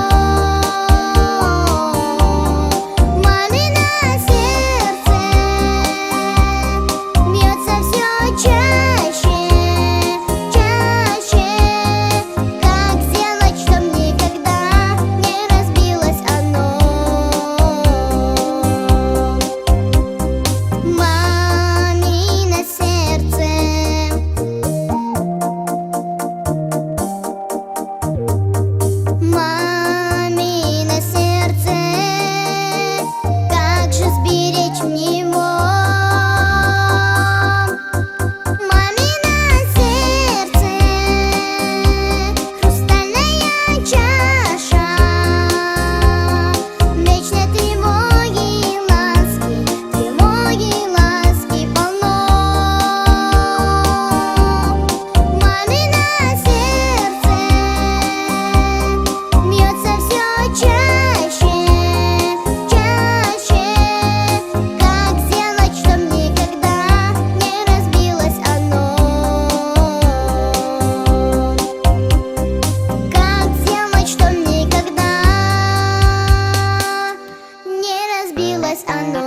Мамино сердце бьётся всё чаще, чаще. Как сделать, чтоб никогда не разбилось оно? Мамино сердце. Мамино сердце, как же сберечь мне его? Мамино сердце, хрустальная чаша, вечной тревоги и ласки, тревоги и ласки полно. Мамино сердце бьётся всё чаще, чаще. Как сделать, чтоб никогда не разбилось оно? Как сделать, чтоб никогда не разбилось оно?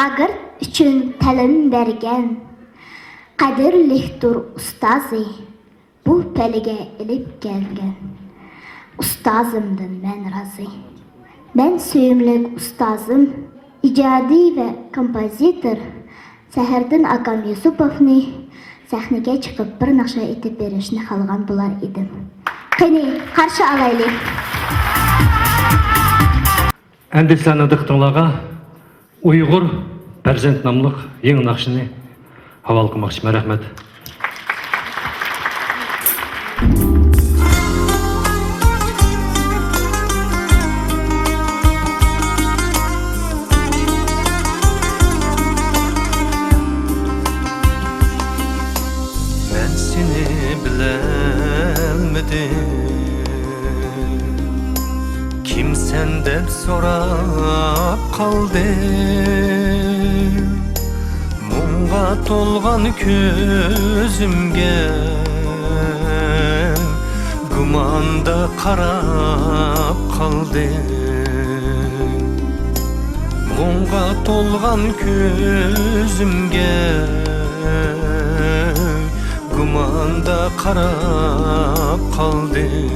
شاگىرت ئۈچۈن تەلىم بەرگەن، قەدىرلىكتۇر ئۇستازى، بۇ پەلگە ئېلىپ كەلگەن. ئۇستازىمدىن مەن رازى. مەن سۆيۈملۈك ئۇستازىم، ئىجادىي ۋە كومپوزىتور سەھەردىن ئاكام يۈسۈپوفنى سەھنىگە چىقىپ بىر ناخشا ئېيتىپ بېرىشنى خالىغان بولار ئىدىم. قېنى، قارشى ئالايلى. ئەمدى سىلەرنىڭ دىققىتىڭلارغا ئۇيغۇر پەرزەنت ناملىق يېڭى ناخشىنى ھاۋالە قىلماقچىمەن. رەھمەت. مەن سېنى بىلەلمىدىم، كىمسەن دەپ سوراپ قالدىم. مۇڭغا تولغان كۆزۈمگە گۇماندا قاراپ قالدىم. مۇڭغا تولغان كۆزۈمگە گۇماندا قاراپ قالدىم.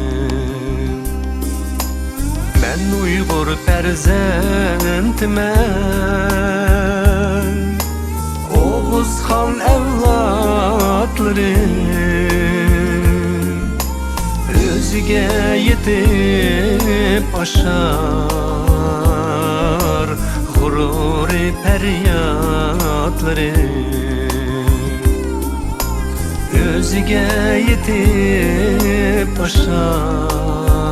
مەن ئۇيغۇر پەرزەنتىمەن، ئوغۇزخان ئەۋلادلىرى. ئۆزىگە يېتىپ ئاشار غۇرۇرى پەريادلىرى. ئۆزىگە يېتىپ ئاشار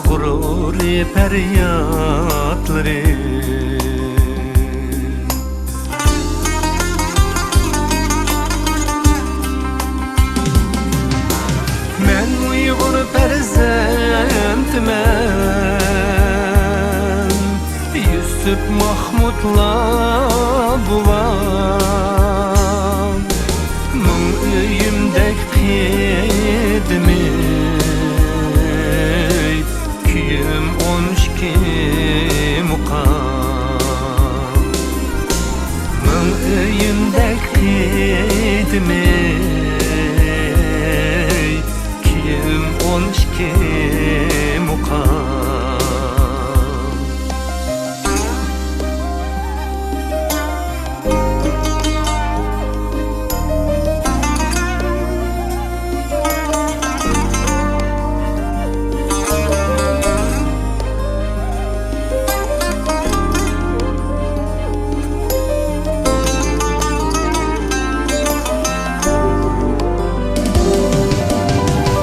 غۇرۇرى پەريادلىرى. مەن ئۇيغۇر پەرزەنتىمەن، يۈسۈپ ماھمۇدلا بوۋام. مىڭ ئۆيۈمدەك قەدىمىي كىيىم ئون ئىككى مۇقام. مىڭ ئۆيۈمدەك قەدىمىي كىيىم ئون ئىككى مۇقام.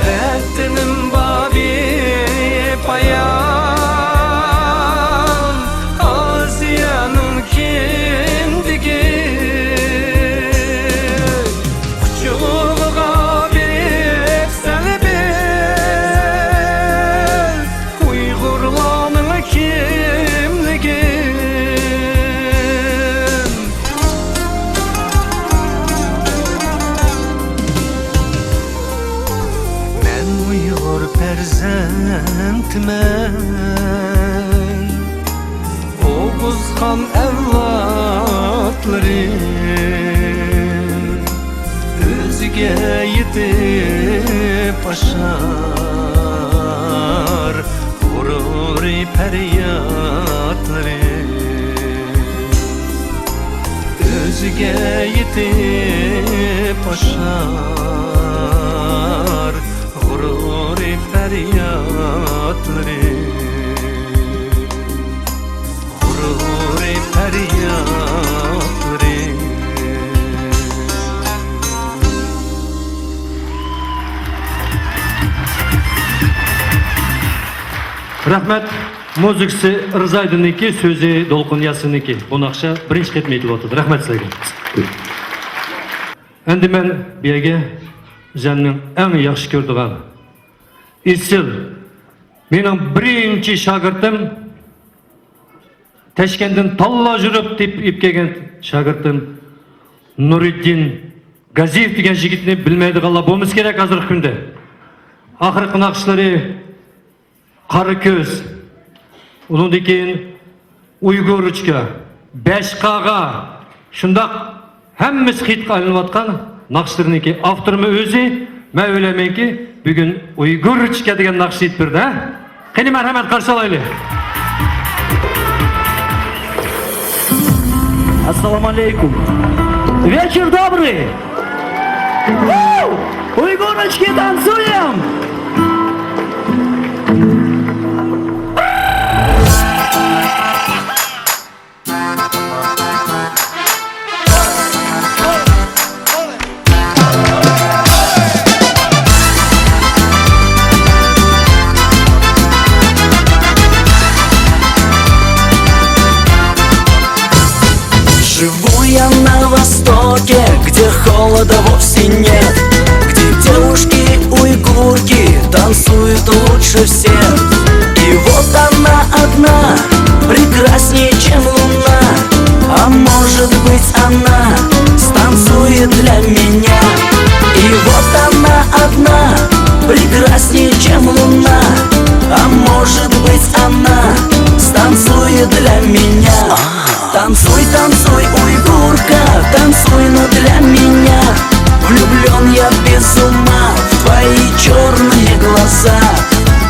ۋەتىنىم بابى پايان، ئاسىيانىڭ كىندىكى. قۇچىقىغا بېرىپ سەل بىل، ئۇيغۇرلارنىڭ كىملىكىنى. مەن ئۇيغۇر پەرزەنتىمەن، ئوغۇزخان ئەۋلادلىرى. ئۆزىگە يېتىپ ئاشار غۇرۇرى پەريادلىرى. ئۆزىگە يېتىپ ئاشار غۇرۇرى پەريادلىرى. غۇرۇرى پەريادلىرى. رەھمەت. مۇزىكىسى رىزايدىننىڭكى، سۆزى دولقۇن ياسىننىڭكى. بۇ ناخشا بىرىنچى قېتىم ئېيتىلىۋاتىدۇ. رەھمەت سىلەرگە. ئەمدى مەن بۇ يەرگە ئۆزۈمنىڭ ئەڭ ياخشى كۆرىدىغان، ئېسىل، مېنىڭ بىرىنچى شاگىرتىم، تەشكەندتىن تاللا يۈرۈپ تېپىپ ئېلىپ كەلگەن شاگىرتىم نۇرىدىن گازىيېۋ دېگەن يىگىتنى بىلمەيدىغانلار بولمىسا كېرەك ھازىرقى كۈندە. ئاخىرقى ناخشىلىرى قارا كۆز، ئۇنىڭدىن كېيىن ئۇيغۇرچە، بەشقاغا شۇنداق ھەممىسى خىتقا ئايلىنىۋاتقان ناخشىلىرىنىڭكى ئاپتورىمۇ ئۆزى. مەن ئويلايمەنكى، بۈگۈن ئۇيغۇرچە دېگەن ناخشا ئېيتىپ بېرىدۇ، ھە؟ قېنى، مەرھەمەت، قارشى ئالايلى. Ассаламу алейкум. Вечер добрый. Уйгурочки, танцуем. Живу я на востоке, где холода вовсе нет, где девушки-уйгурки танцуют лучше всех. И вот она одна, прекраснее, чем луна, а может быть, она станцует для меня. И вот она одна, прекраснее, чем луна, а может быть, она станцует для меня. Танцуй, танцуй, уйгурка, танцуй, но для меня. Влюблён я без ума в твои чёрные глаза.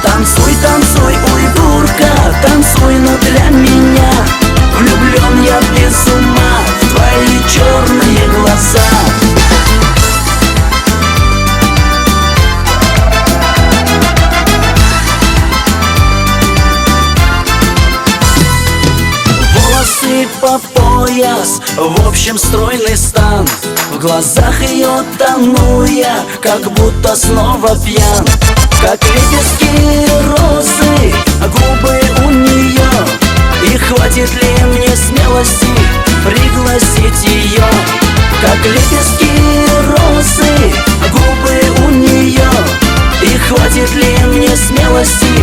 Танцуй, танцуй, уйгурка, танцуй, но для меня. Влюблён я без ума в твои чёрные глаза. Волосы по пояс, в общем, стройный стан. В глазах её тону я, как будто снова пьян. Как лепестки розы, губы у неё. И хватит ли мне смелости пригласить её? Как лепестки розы, губы у неё. И хватит ли мне смелости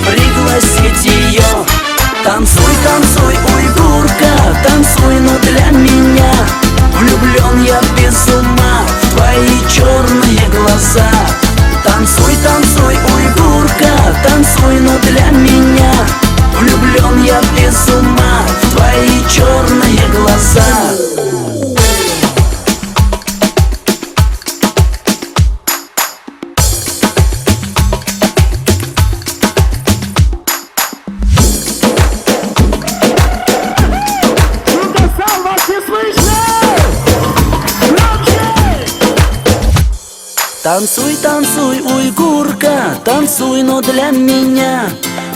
пригласить её? Танцуй, танцуй, уйгурка, танцуй, но для меня. Влюблён я без ума в твои чёрные глаза. Танцуй, танцуй, уйгурка, танцуй, но для меня. Влюблён я без ума в твои чёрные глаза. Танцуй, танцуй, уйгурка, танцуй, но для меня.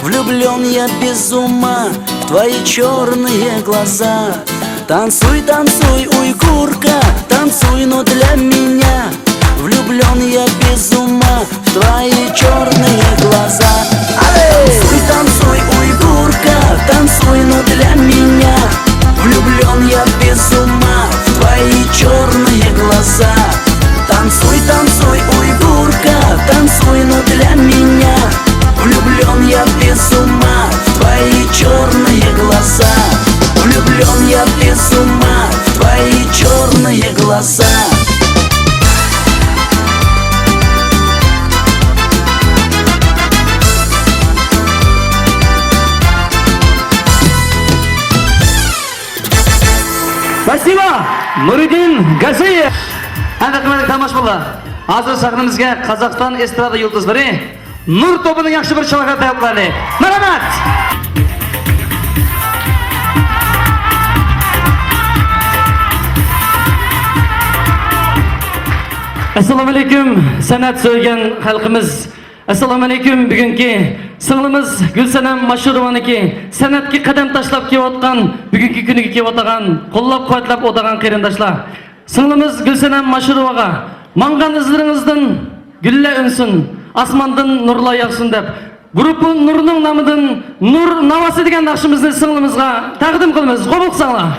Влюблён я без ума в твои чёрные глаза. Танцуй, танцуй, уйгурка, танцуй, но для меня. Влюблён я без ума в твои чёрные глаза. Танцуй, танцуй, уйгурка, танцуй, но для меня. Влюблён я без ума в твои чёрные глаза. Танцуй, танцуй, уйгурка, танцуй, но для меня. Влюблён я без ума в твои чёрные глаза. Влюблён я без ума в твои чёрные глаза. Спасибо, Нуридин Газиев. Әмді, қымбатты тамашабинлар, hozir sahnamizga Qozog'iston estrada yulduzlari Nur to'pining yaxshi bir chalg'a tayyorladi. Marhamat! Assalomu alaykum, san'at sevgan xalqimiz. Assalomu alaykum, bugungi singlimiz Gulsanam Mashurovaniki san'atga qadam tashlab kelayotgan, bugungi kuniga kelayotgan, qo'llab-quvvatlab o'tirgan qarindoshlar. Singlimiz Gulsanam Mashurovaga ماڭغان ئىزلىرىڭىزدىن گۈللەر ئۈنسۇن، ئاسماندىن نۇرلار ياغسۇن دەپ، گۇرۇپپا نۇرنىڭ نامىدىن نۇر ناۋاسى دېگەن ناخشىمىزنى سىڭلىمىزغا تەقدىم قىلىمىز. قوبۇل قىلساڭلار.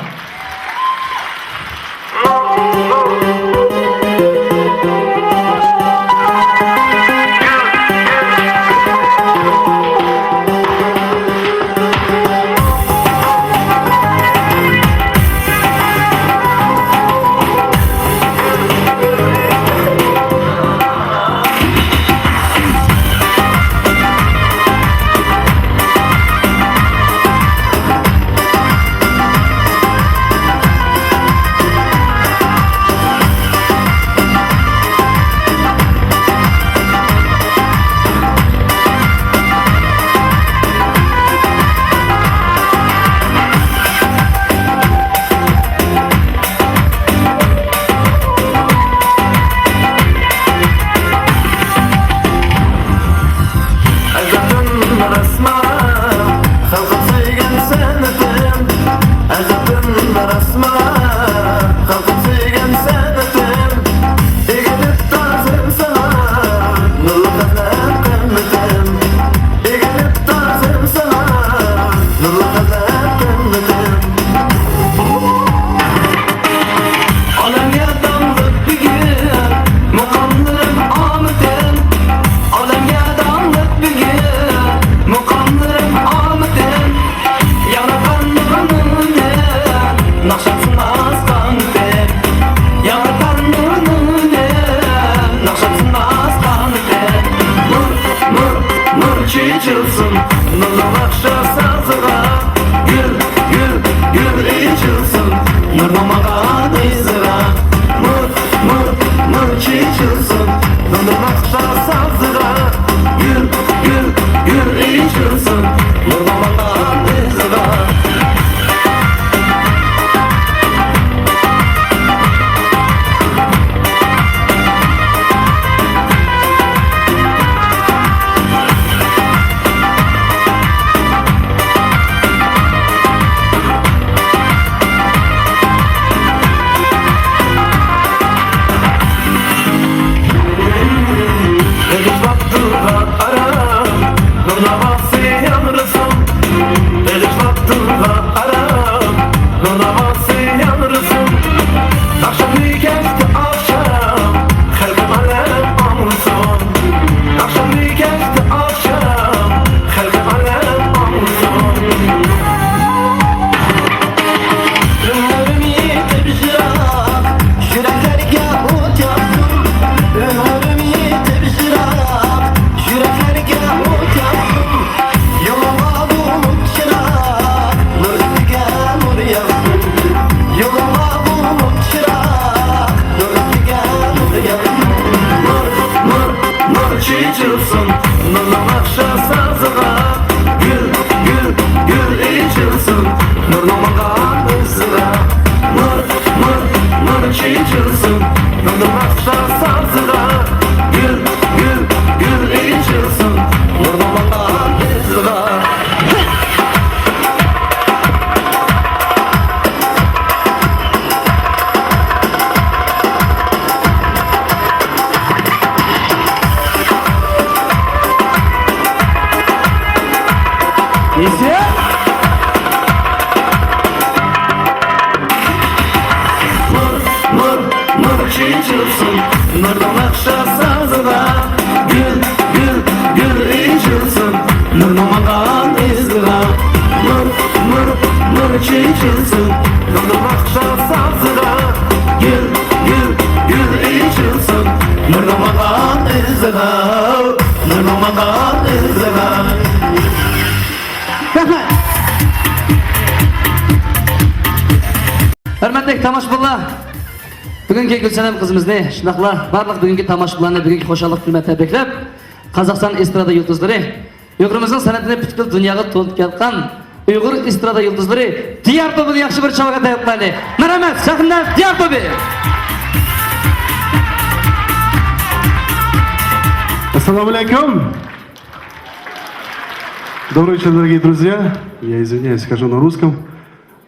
ئېچىلسۇن نۇرنىڭ ناخشا سازىغا، گۈل، گۈل، گۈل ئېچىلسۇن نۇرنىڭ ماڭغان ئىزىغا. نۇر، نۇر، نۇر چېچىلسۇن نۇرنىڭ ناخشا سازىغا، گۈل، گۈل، گۈل ئېچىلسۇن نۇرنىڭ ماڭغان ئىزىغا. بېغىشلاپ تۇرغان ئارام، نۇر ناۋاسى ياڭرىسۇن. بېغىشلاپ تۇرغان ئارام، نۇر ناۋاسى ياڭرىسۇن. ناخشامنى كەچتە ئاخشام، خەلقىم ئالەم ئاڭلىسۇن. ناخشامنى كەچتە ئاخشام، خەلقىم ئالەم ئاڭلىسۇن. ئۆمرۈم يېتىپ يىراق، يۈرەكلەرگە ئوت ياقسۇن. ئۆمرۈم يېتىپ يىراق، يۈرەكلەرگە ئوت ياقسۇن. يولۇڭغا بۇلۇت چىراغ، نۇر ئۈستىگە نۇر ياغسۇن. يولۇڭغا بۇلۇت چىراغ، نۇر ئۈستىگە نۇر ياغسۇن. نۇر، نۇر، نۇر چېچىلسۇن نۇرنىڭ ناخشا سازىغا. گۈل، گۈل، گۈل ئېچىلسۇن نۇرنىڭ ماڭغان ئىزىغا. نۇر، نۇر، نۇر چېچىلسۇن نۇرنىڭ ناخشا سازىغا. گۈل، گۈل، گۈل ئېچىلسۇن نۇرنىڭ ماڭغان ئىزىغا. نۇر، نۇر، نۇر چېچىلسۇن نۇرنىڭ ناخشا سازىغا. گۈل، گۈل، گۈل ئېچىلسۇن نۇرنىڭ ماڭغان ئىزىغا. نۇر، نۇر، نۇر چېچىلسۇن نۇرنىڭ ناخشا سازىغا. گۈل، گۈل، گۈل ئېچىلسۇن نۇرنىڭ ماڭغان ئىزىغا. نۇرنىڭ ماڭغان ئىزىغا. رەھمەت. ھۆرمەتلىك تاماشىبىنلار، بۈگۈنكى گۈلسەنەم قىزىمىزنى، شۇنداقلا بارلىق بۈگۈنكى تاماشىبىنلارنى بۈگۈنكى خۇشاللىق كۈنى بىلەن تەبرىكلەپ، قازاقىستان ئېسترادا يۇلتۇزلىرى، ئۇيغۇرىمىزنىڭ سەنئىتىنى پۈتكۈل دۇنياغا تونۇتۇپ كېلىۋاتقان ئۇيغۇر ئېسترادا يۇلتۇزلىرى دىيار توپىنى ياخشى بىر چاۋاكان تەييارلاپ قىلايلى. مەرھەمەت، سەھنىدە دىيار توپى. Ассаламу алейкум. Добрый вечер, дорогие друзья. Я извиняюсь, скажу на русском.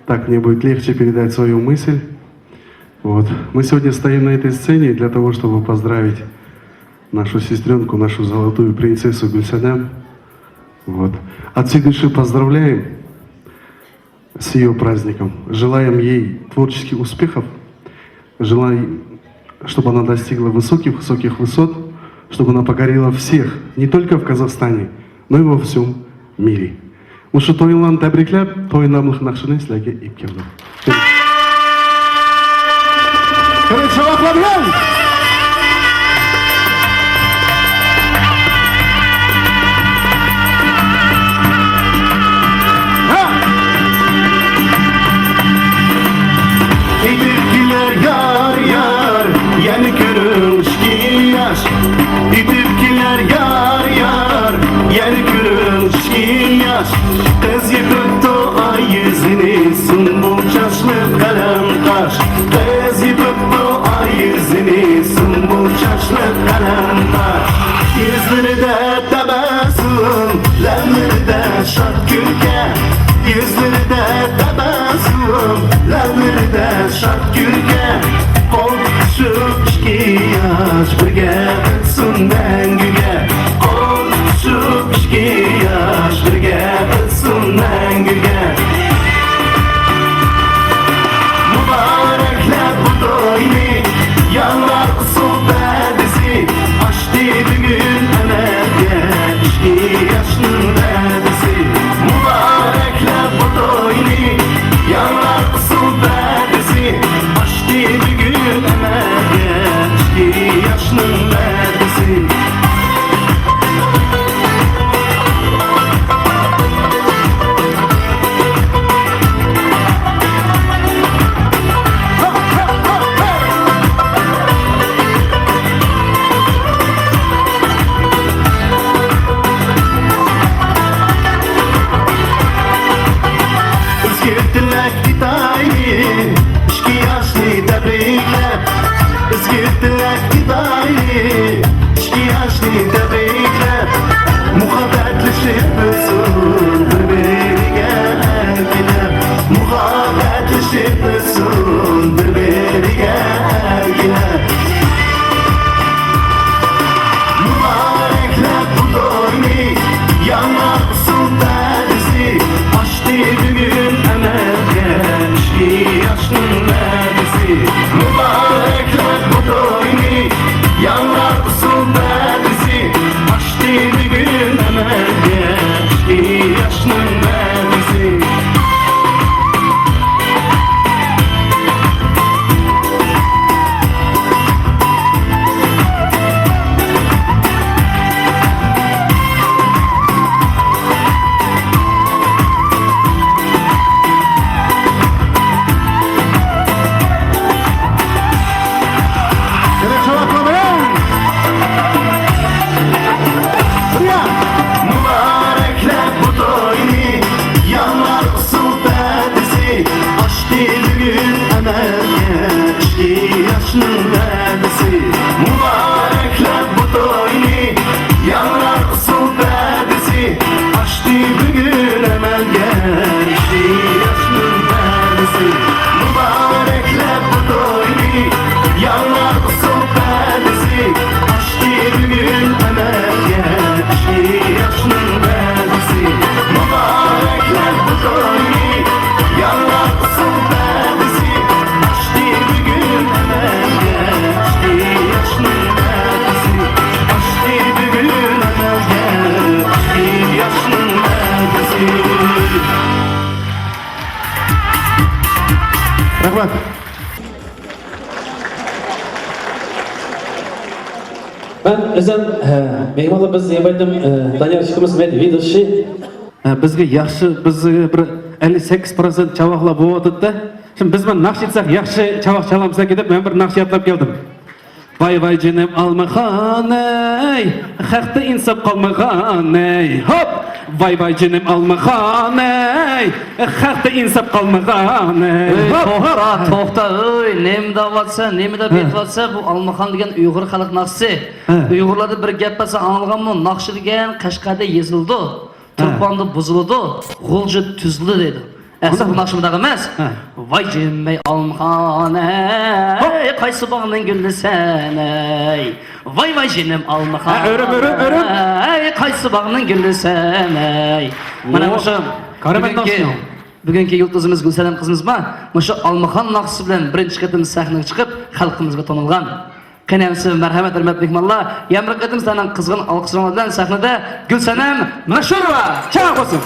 Так мне будет легче передать свою мысль. Вот. Мы сегодня стоим на этой сцене для того, чтобы поздравить нашу сестренку, нашу золотую принцессу Гульсанам. Вот. От всей души поздравляем с ее праздником. Желаем ей творческих успехов. Желаем, чтобы она достигла высоких-высоких высот, чтобы она покорила всех, не только в Казахстане, но и во всем мире. Мушу тоюңланы тәбрикләп, тоюңланы нахшыны силәргә ип келдем. Короче, чаваклар белән! Һә! Әйтеп килер яр, яр, яме күрү Икки яш үтүп килер, яр, яр, яр күрүн, икки яш. Кыз йыпып то ай йөзүне, сумбул чачлы каләм каш. Кыз йыпып то ай йөзүне, сумбул чачлы каләм каш. Йөзләрдә тәбәссүм, ләмләрдә шат көлке. Йөзләрдә тәбәссүм, ләмләрдә шат көлке. Кол тотышып икки яш бергә кайтсын мәңгегә. Кол тотышып икки яш бергә кайтсын мәңгегә. Мубарәкләп бу тойны, яңа ысул вәдәсе. Ачты бүген әмәлгә икки яшның вәдәсе. Мубарәкләп бу тойны, яңа ысул вәдәсе. Ачты бүген әмәлгә икки яшның вәдәсе. بەدىسى ئاشتى بۈگۈن ئەمەلگە، ئىككى ياشنىڭ بەدىسى. مۇبارەكلەپ بۇ توينى، ياڭرار ئۇسسۇل پەدىسى، ئاچتى بۈگۈن ئەمەلگە ئىككى ياشنىڭ ۋەدىسى. مۇبارەكلەپ بۇ توينى، ياڭرار ئۇسسۇل پەدىسى، ئاشتى بۈگۈن ئەمەلگە ئىككى ياشنىڭ ۋەدىسى. مۇبارەكلەپ بۇ توينى، ياڭرار ئۇسسۇل پەدىسى، ئاشتى بۈگۈن ئەمەلگە ئىككى ياشنىڭ ۋەدىسى. مۇبارەكلەپ بۇ توينى، ياڭرار ئۇسسۇل پەدىسى، ئاشتى بۈگۈن ئەمەلگە ئىككى ياشنىڭ ۋەدىسى. ئاشتى بۈگۈن ئەمەلگە ئىككى ياشنىڭ ۋەدىسى. رەھمەت. مەن ئۆزۈم، ئە، مېھمانلار بىز يەنە ئېيتتىم، ئە، دانىيار ئىككىمىز مەن ۋىدېو ئىشى. ئە، بىزگە ياخشى، بىزگە بىر ئەللىك سەككىز پىرسەنت چاۋاقلار بولۇۋاتىدۇ. شۇڭا بىز بىر ناخشا ئېيتساق ياخشى چاۋاق چالامسىلەر دەپ مەن بىر ناخشا يادلاپ كەلدىم. ۋاي ۋاي جېنىم ئالمىخان ئەي، خەقتە ئىنساپ قالمىغان ئەي، ھوپ! ۋاي ۋاي جېنىم ئالمىخان ئەي، خەقتە ئىنساپ قالمىغان ئەي، ئۆي، ھوپ! توختا، توختا، ئۆي، نېمە دەۋاتسا، نېمە دەپ ھە. ئېيتىۋاتسا، بۇ ئالمىخان دېگەن ئۇيغۇر خەلق ناخشىسى. ھە. ئۇيغۇرلاردا بىر گەپ بار، سەن ئاڭلىغانمۇ؟ ناخشا دېگەن قەشقەردە يېزىلىدۇ، ھە. تۇرپاندا بۇزۇلىدۇ، غۇلجىدا تۈزۈلىدۇ دەيدۇ. ئەسلى ئۇنداقمۇ؟ بۇ ناخشا مۇنداق ئەمەس. ھە. ۋاي جېنىمەي ئالمىخان ئەي، قايسى باغنىڭ گۈلى سەن ئەي؟ ۋاي ۋاي جېنىم ئالمىخان ھە، ئۆرۈم، ئۆرۈم، ئۆرۈم. ئەي، قايسى باغنىڭ گۈلى سەن ئەي؟ مانا مۇشۇ كارىمەن بۈگۈنكى، ناخشىنىڭ. بۈگۈنكى يۇلتۇزىمىز گۈلسەنەم قىزىمىز بار. مۇشۇ ئالمىخان ناخشىسى بىلەن بىرىنچى قېتىم سەھنىگە چىقىپ، خەلقىمىزگە تونۇلغان. قېنى ئەمىسە، مەرھەمەت، ھۆرمەتلىك مېھمانلار، يەنە بىر قېتىم سىلەرنىڭ قىزغىن ئالقىشلىرىڭلار بىلەن سەھنىدە گۈلسەنەم مەشھۇرova. چاڭ بولسۇن!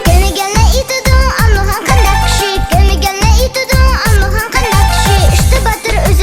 كۆرمىگەنلەر ئېيتىدۇ، ئالمىخان قانداق كىشى؟ كۆرمىگەنلەر ئېيتىدۇ، ئالمىخان قانداق كىشى؟ ئۇستا باتۇر ئۆزى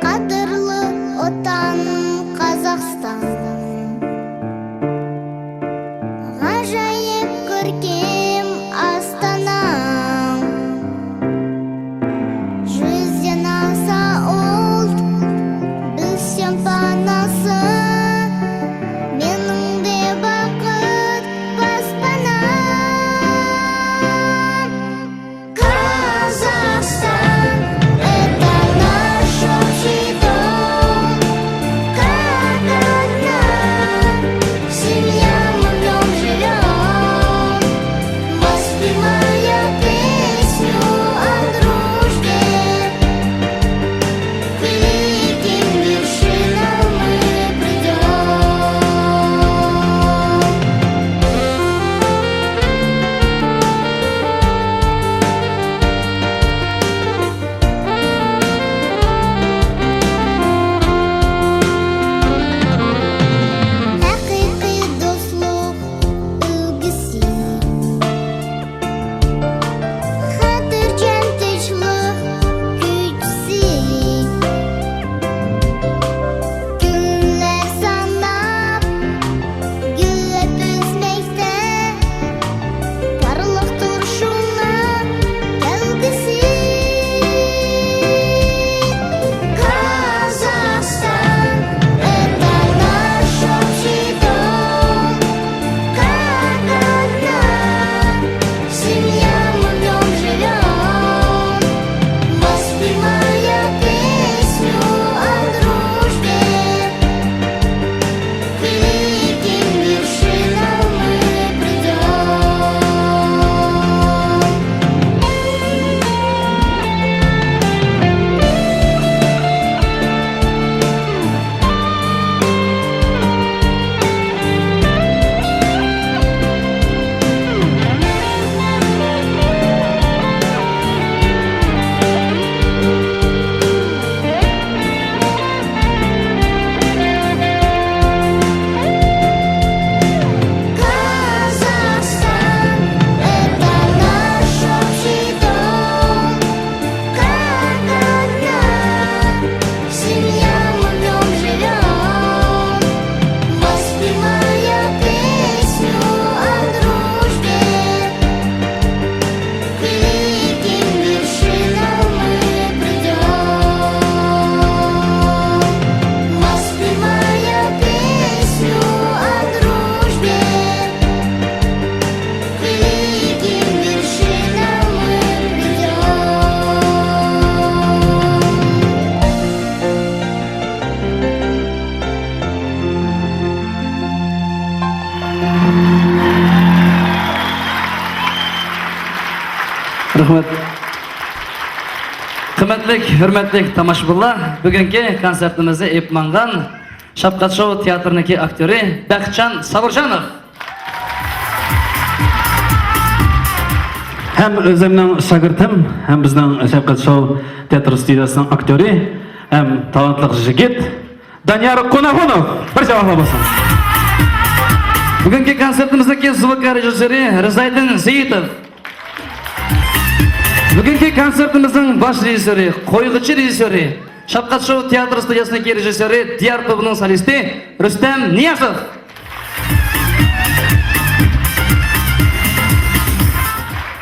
قەدىرلىك ۋەتەن قازاقىستان، غاجايىپ كۆركەم ئاستاناڭ. Жизнь саулт, بىلسەم پاناسى، مېنىڭدە بەخت باسپانا. Казахстан, это наш общий дом, как одна семья мы в нём живём. Воспевая песню о дружбе, к великим вершинам мы придём. ھەقىقىي دوستلۇق ئۈلگىسى، خاتىرجەم تىنچلىق كۈچىسى. كۈنلەر ساناپ، گۈللەپ ئۆسمەكتە، پارلاق تۇرۇشۇڭنىڭ كەلگۈسى. Казахстан, это наш общий дом, как одна семья мы в нём живём. Воспевая песню о дружбе, к великим вершинам мы придём. Казахстан, это наш общий дом, как одна семья мы в нём живём. Воспевая песню о дружбе, к великим вершинам мы придём. Воспевая песню о дружбе, к великим вершинам мы придём. رەھمەت. قىممەتلىك، ھۆرمەتلىك تاماشىبىنلار، بۈگۈنكى كونسېرتىمىزنى ئېلىپ ماڭغان شەپقەت شوۋ تىياتىرىنىڭكى ئاكتيورى بەختىجان سابىرجانوف. ھەم ئۆزۈمنىڭ شاگىرتىم، ھەم بىزنىڭ شەپقەت شوۋ تىياتىر ستۇدىيەسىنىڭ ئاكتيورى، ھەم تالانتلىق يىگىت دانىيار قۇناخۇنوف. بىر جاۋابلار بولسۇن. بۈگۈنكى كونسېرتىمىزنىڭكى زۋۇك رېژىسسورى رىزايدىن سېيىتوف. بۈگۈنكى كونسېرتىمىزنىڭ باش رېژىسسورى، قويغۇچى رېژىسسورى، شەپقەت شوۋ تىياتىر ستۇدىيەسىنىڭكى رېژىسسورى، دىيار كۇلۇبىنىڭ سولىستى رۇستەم نىيازوف.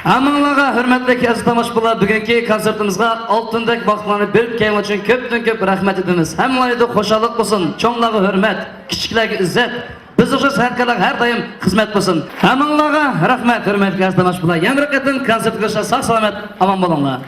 ھەممىڭلارغا، ھۆرمەتلىك ئەزىز تاماشىبىنلار، بۈگۈنكى كونسېرتىمىزغا ئالتۇندەك ۋاقىتلارنى بۆلۈپ كەلگەن ئۈچۈن كۆپتىن كۆپ رەھمەت ئېيتىمىز. ھەممىڭلاردا خۇشاللىق بولسۇن، چوڭلارغا ھۆرمەت، كىچىكلەرگە ئىززەت، بىز ئوخشاش ھەرقانداق ھەر دائىم خىزمەت بولسۇن. ھەممىڭلارغا رەھمەت، ھۆرمەتلىك ئەزىز تاماشىبىنلار. يەنە بىر قېتىم كونسېرتكە ساق سالامەت، ئامان بولۇڭلار.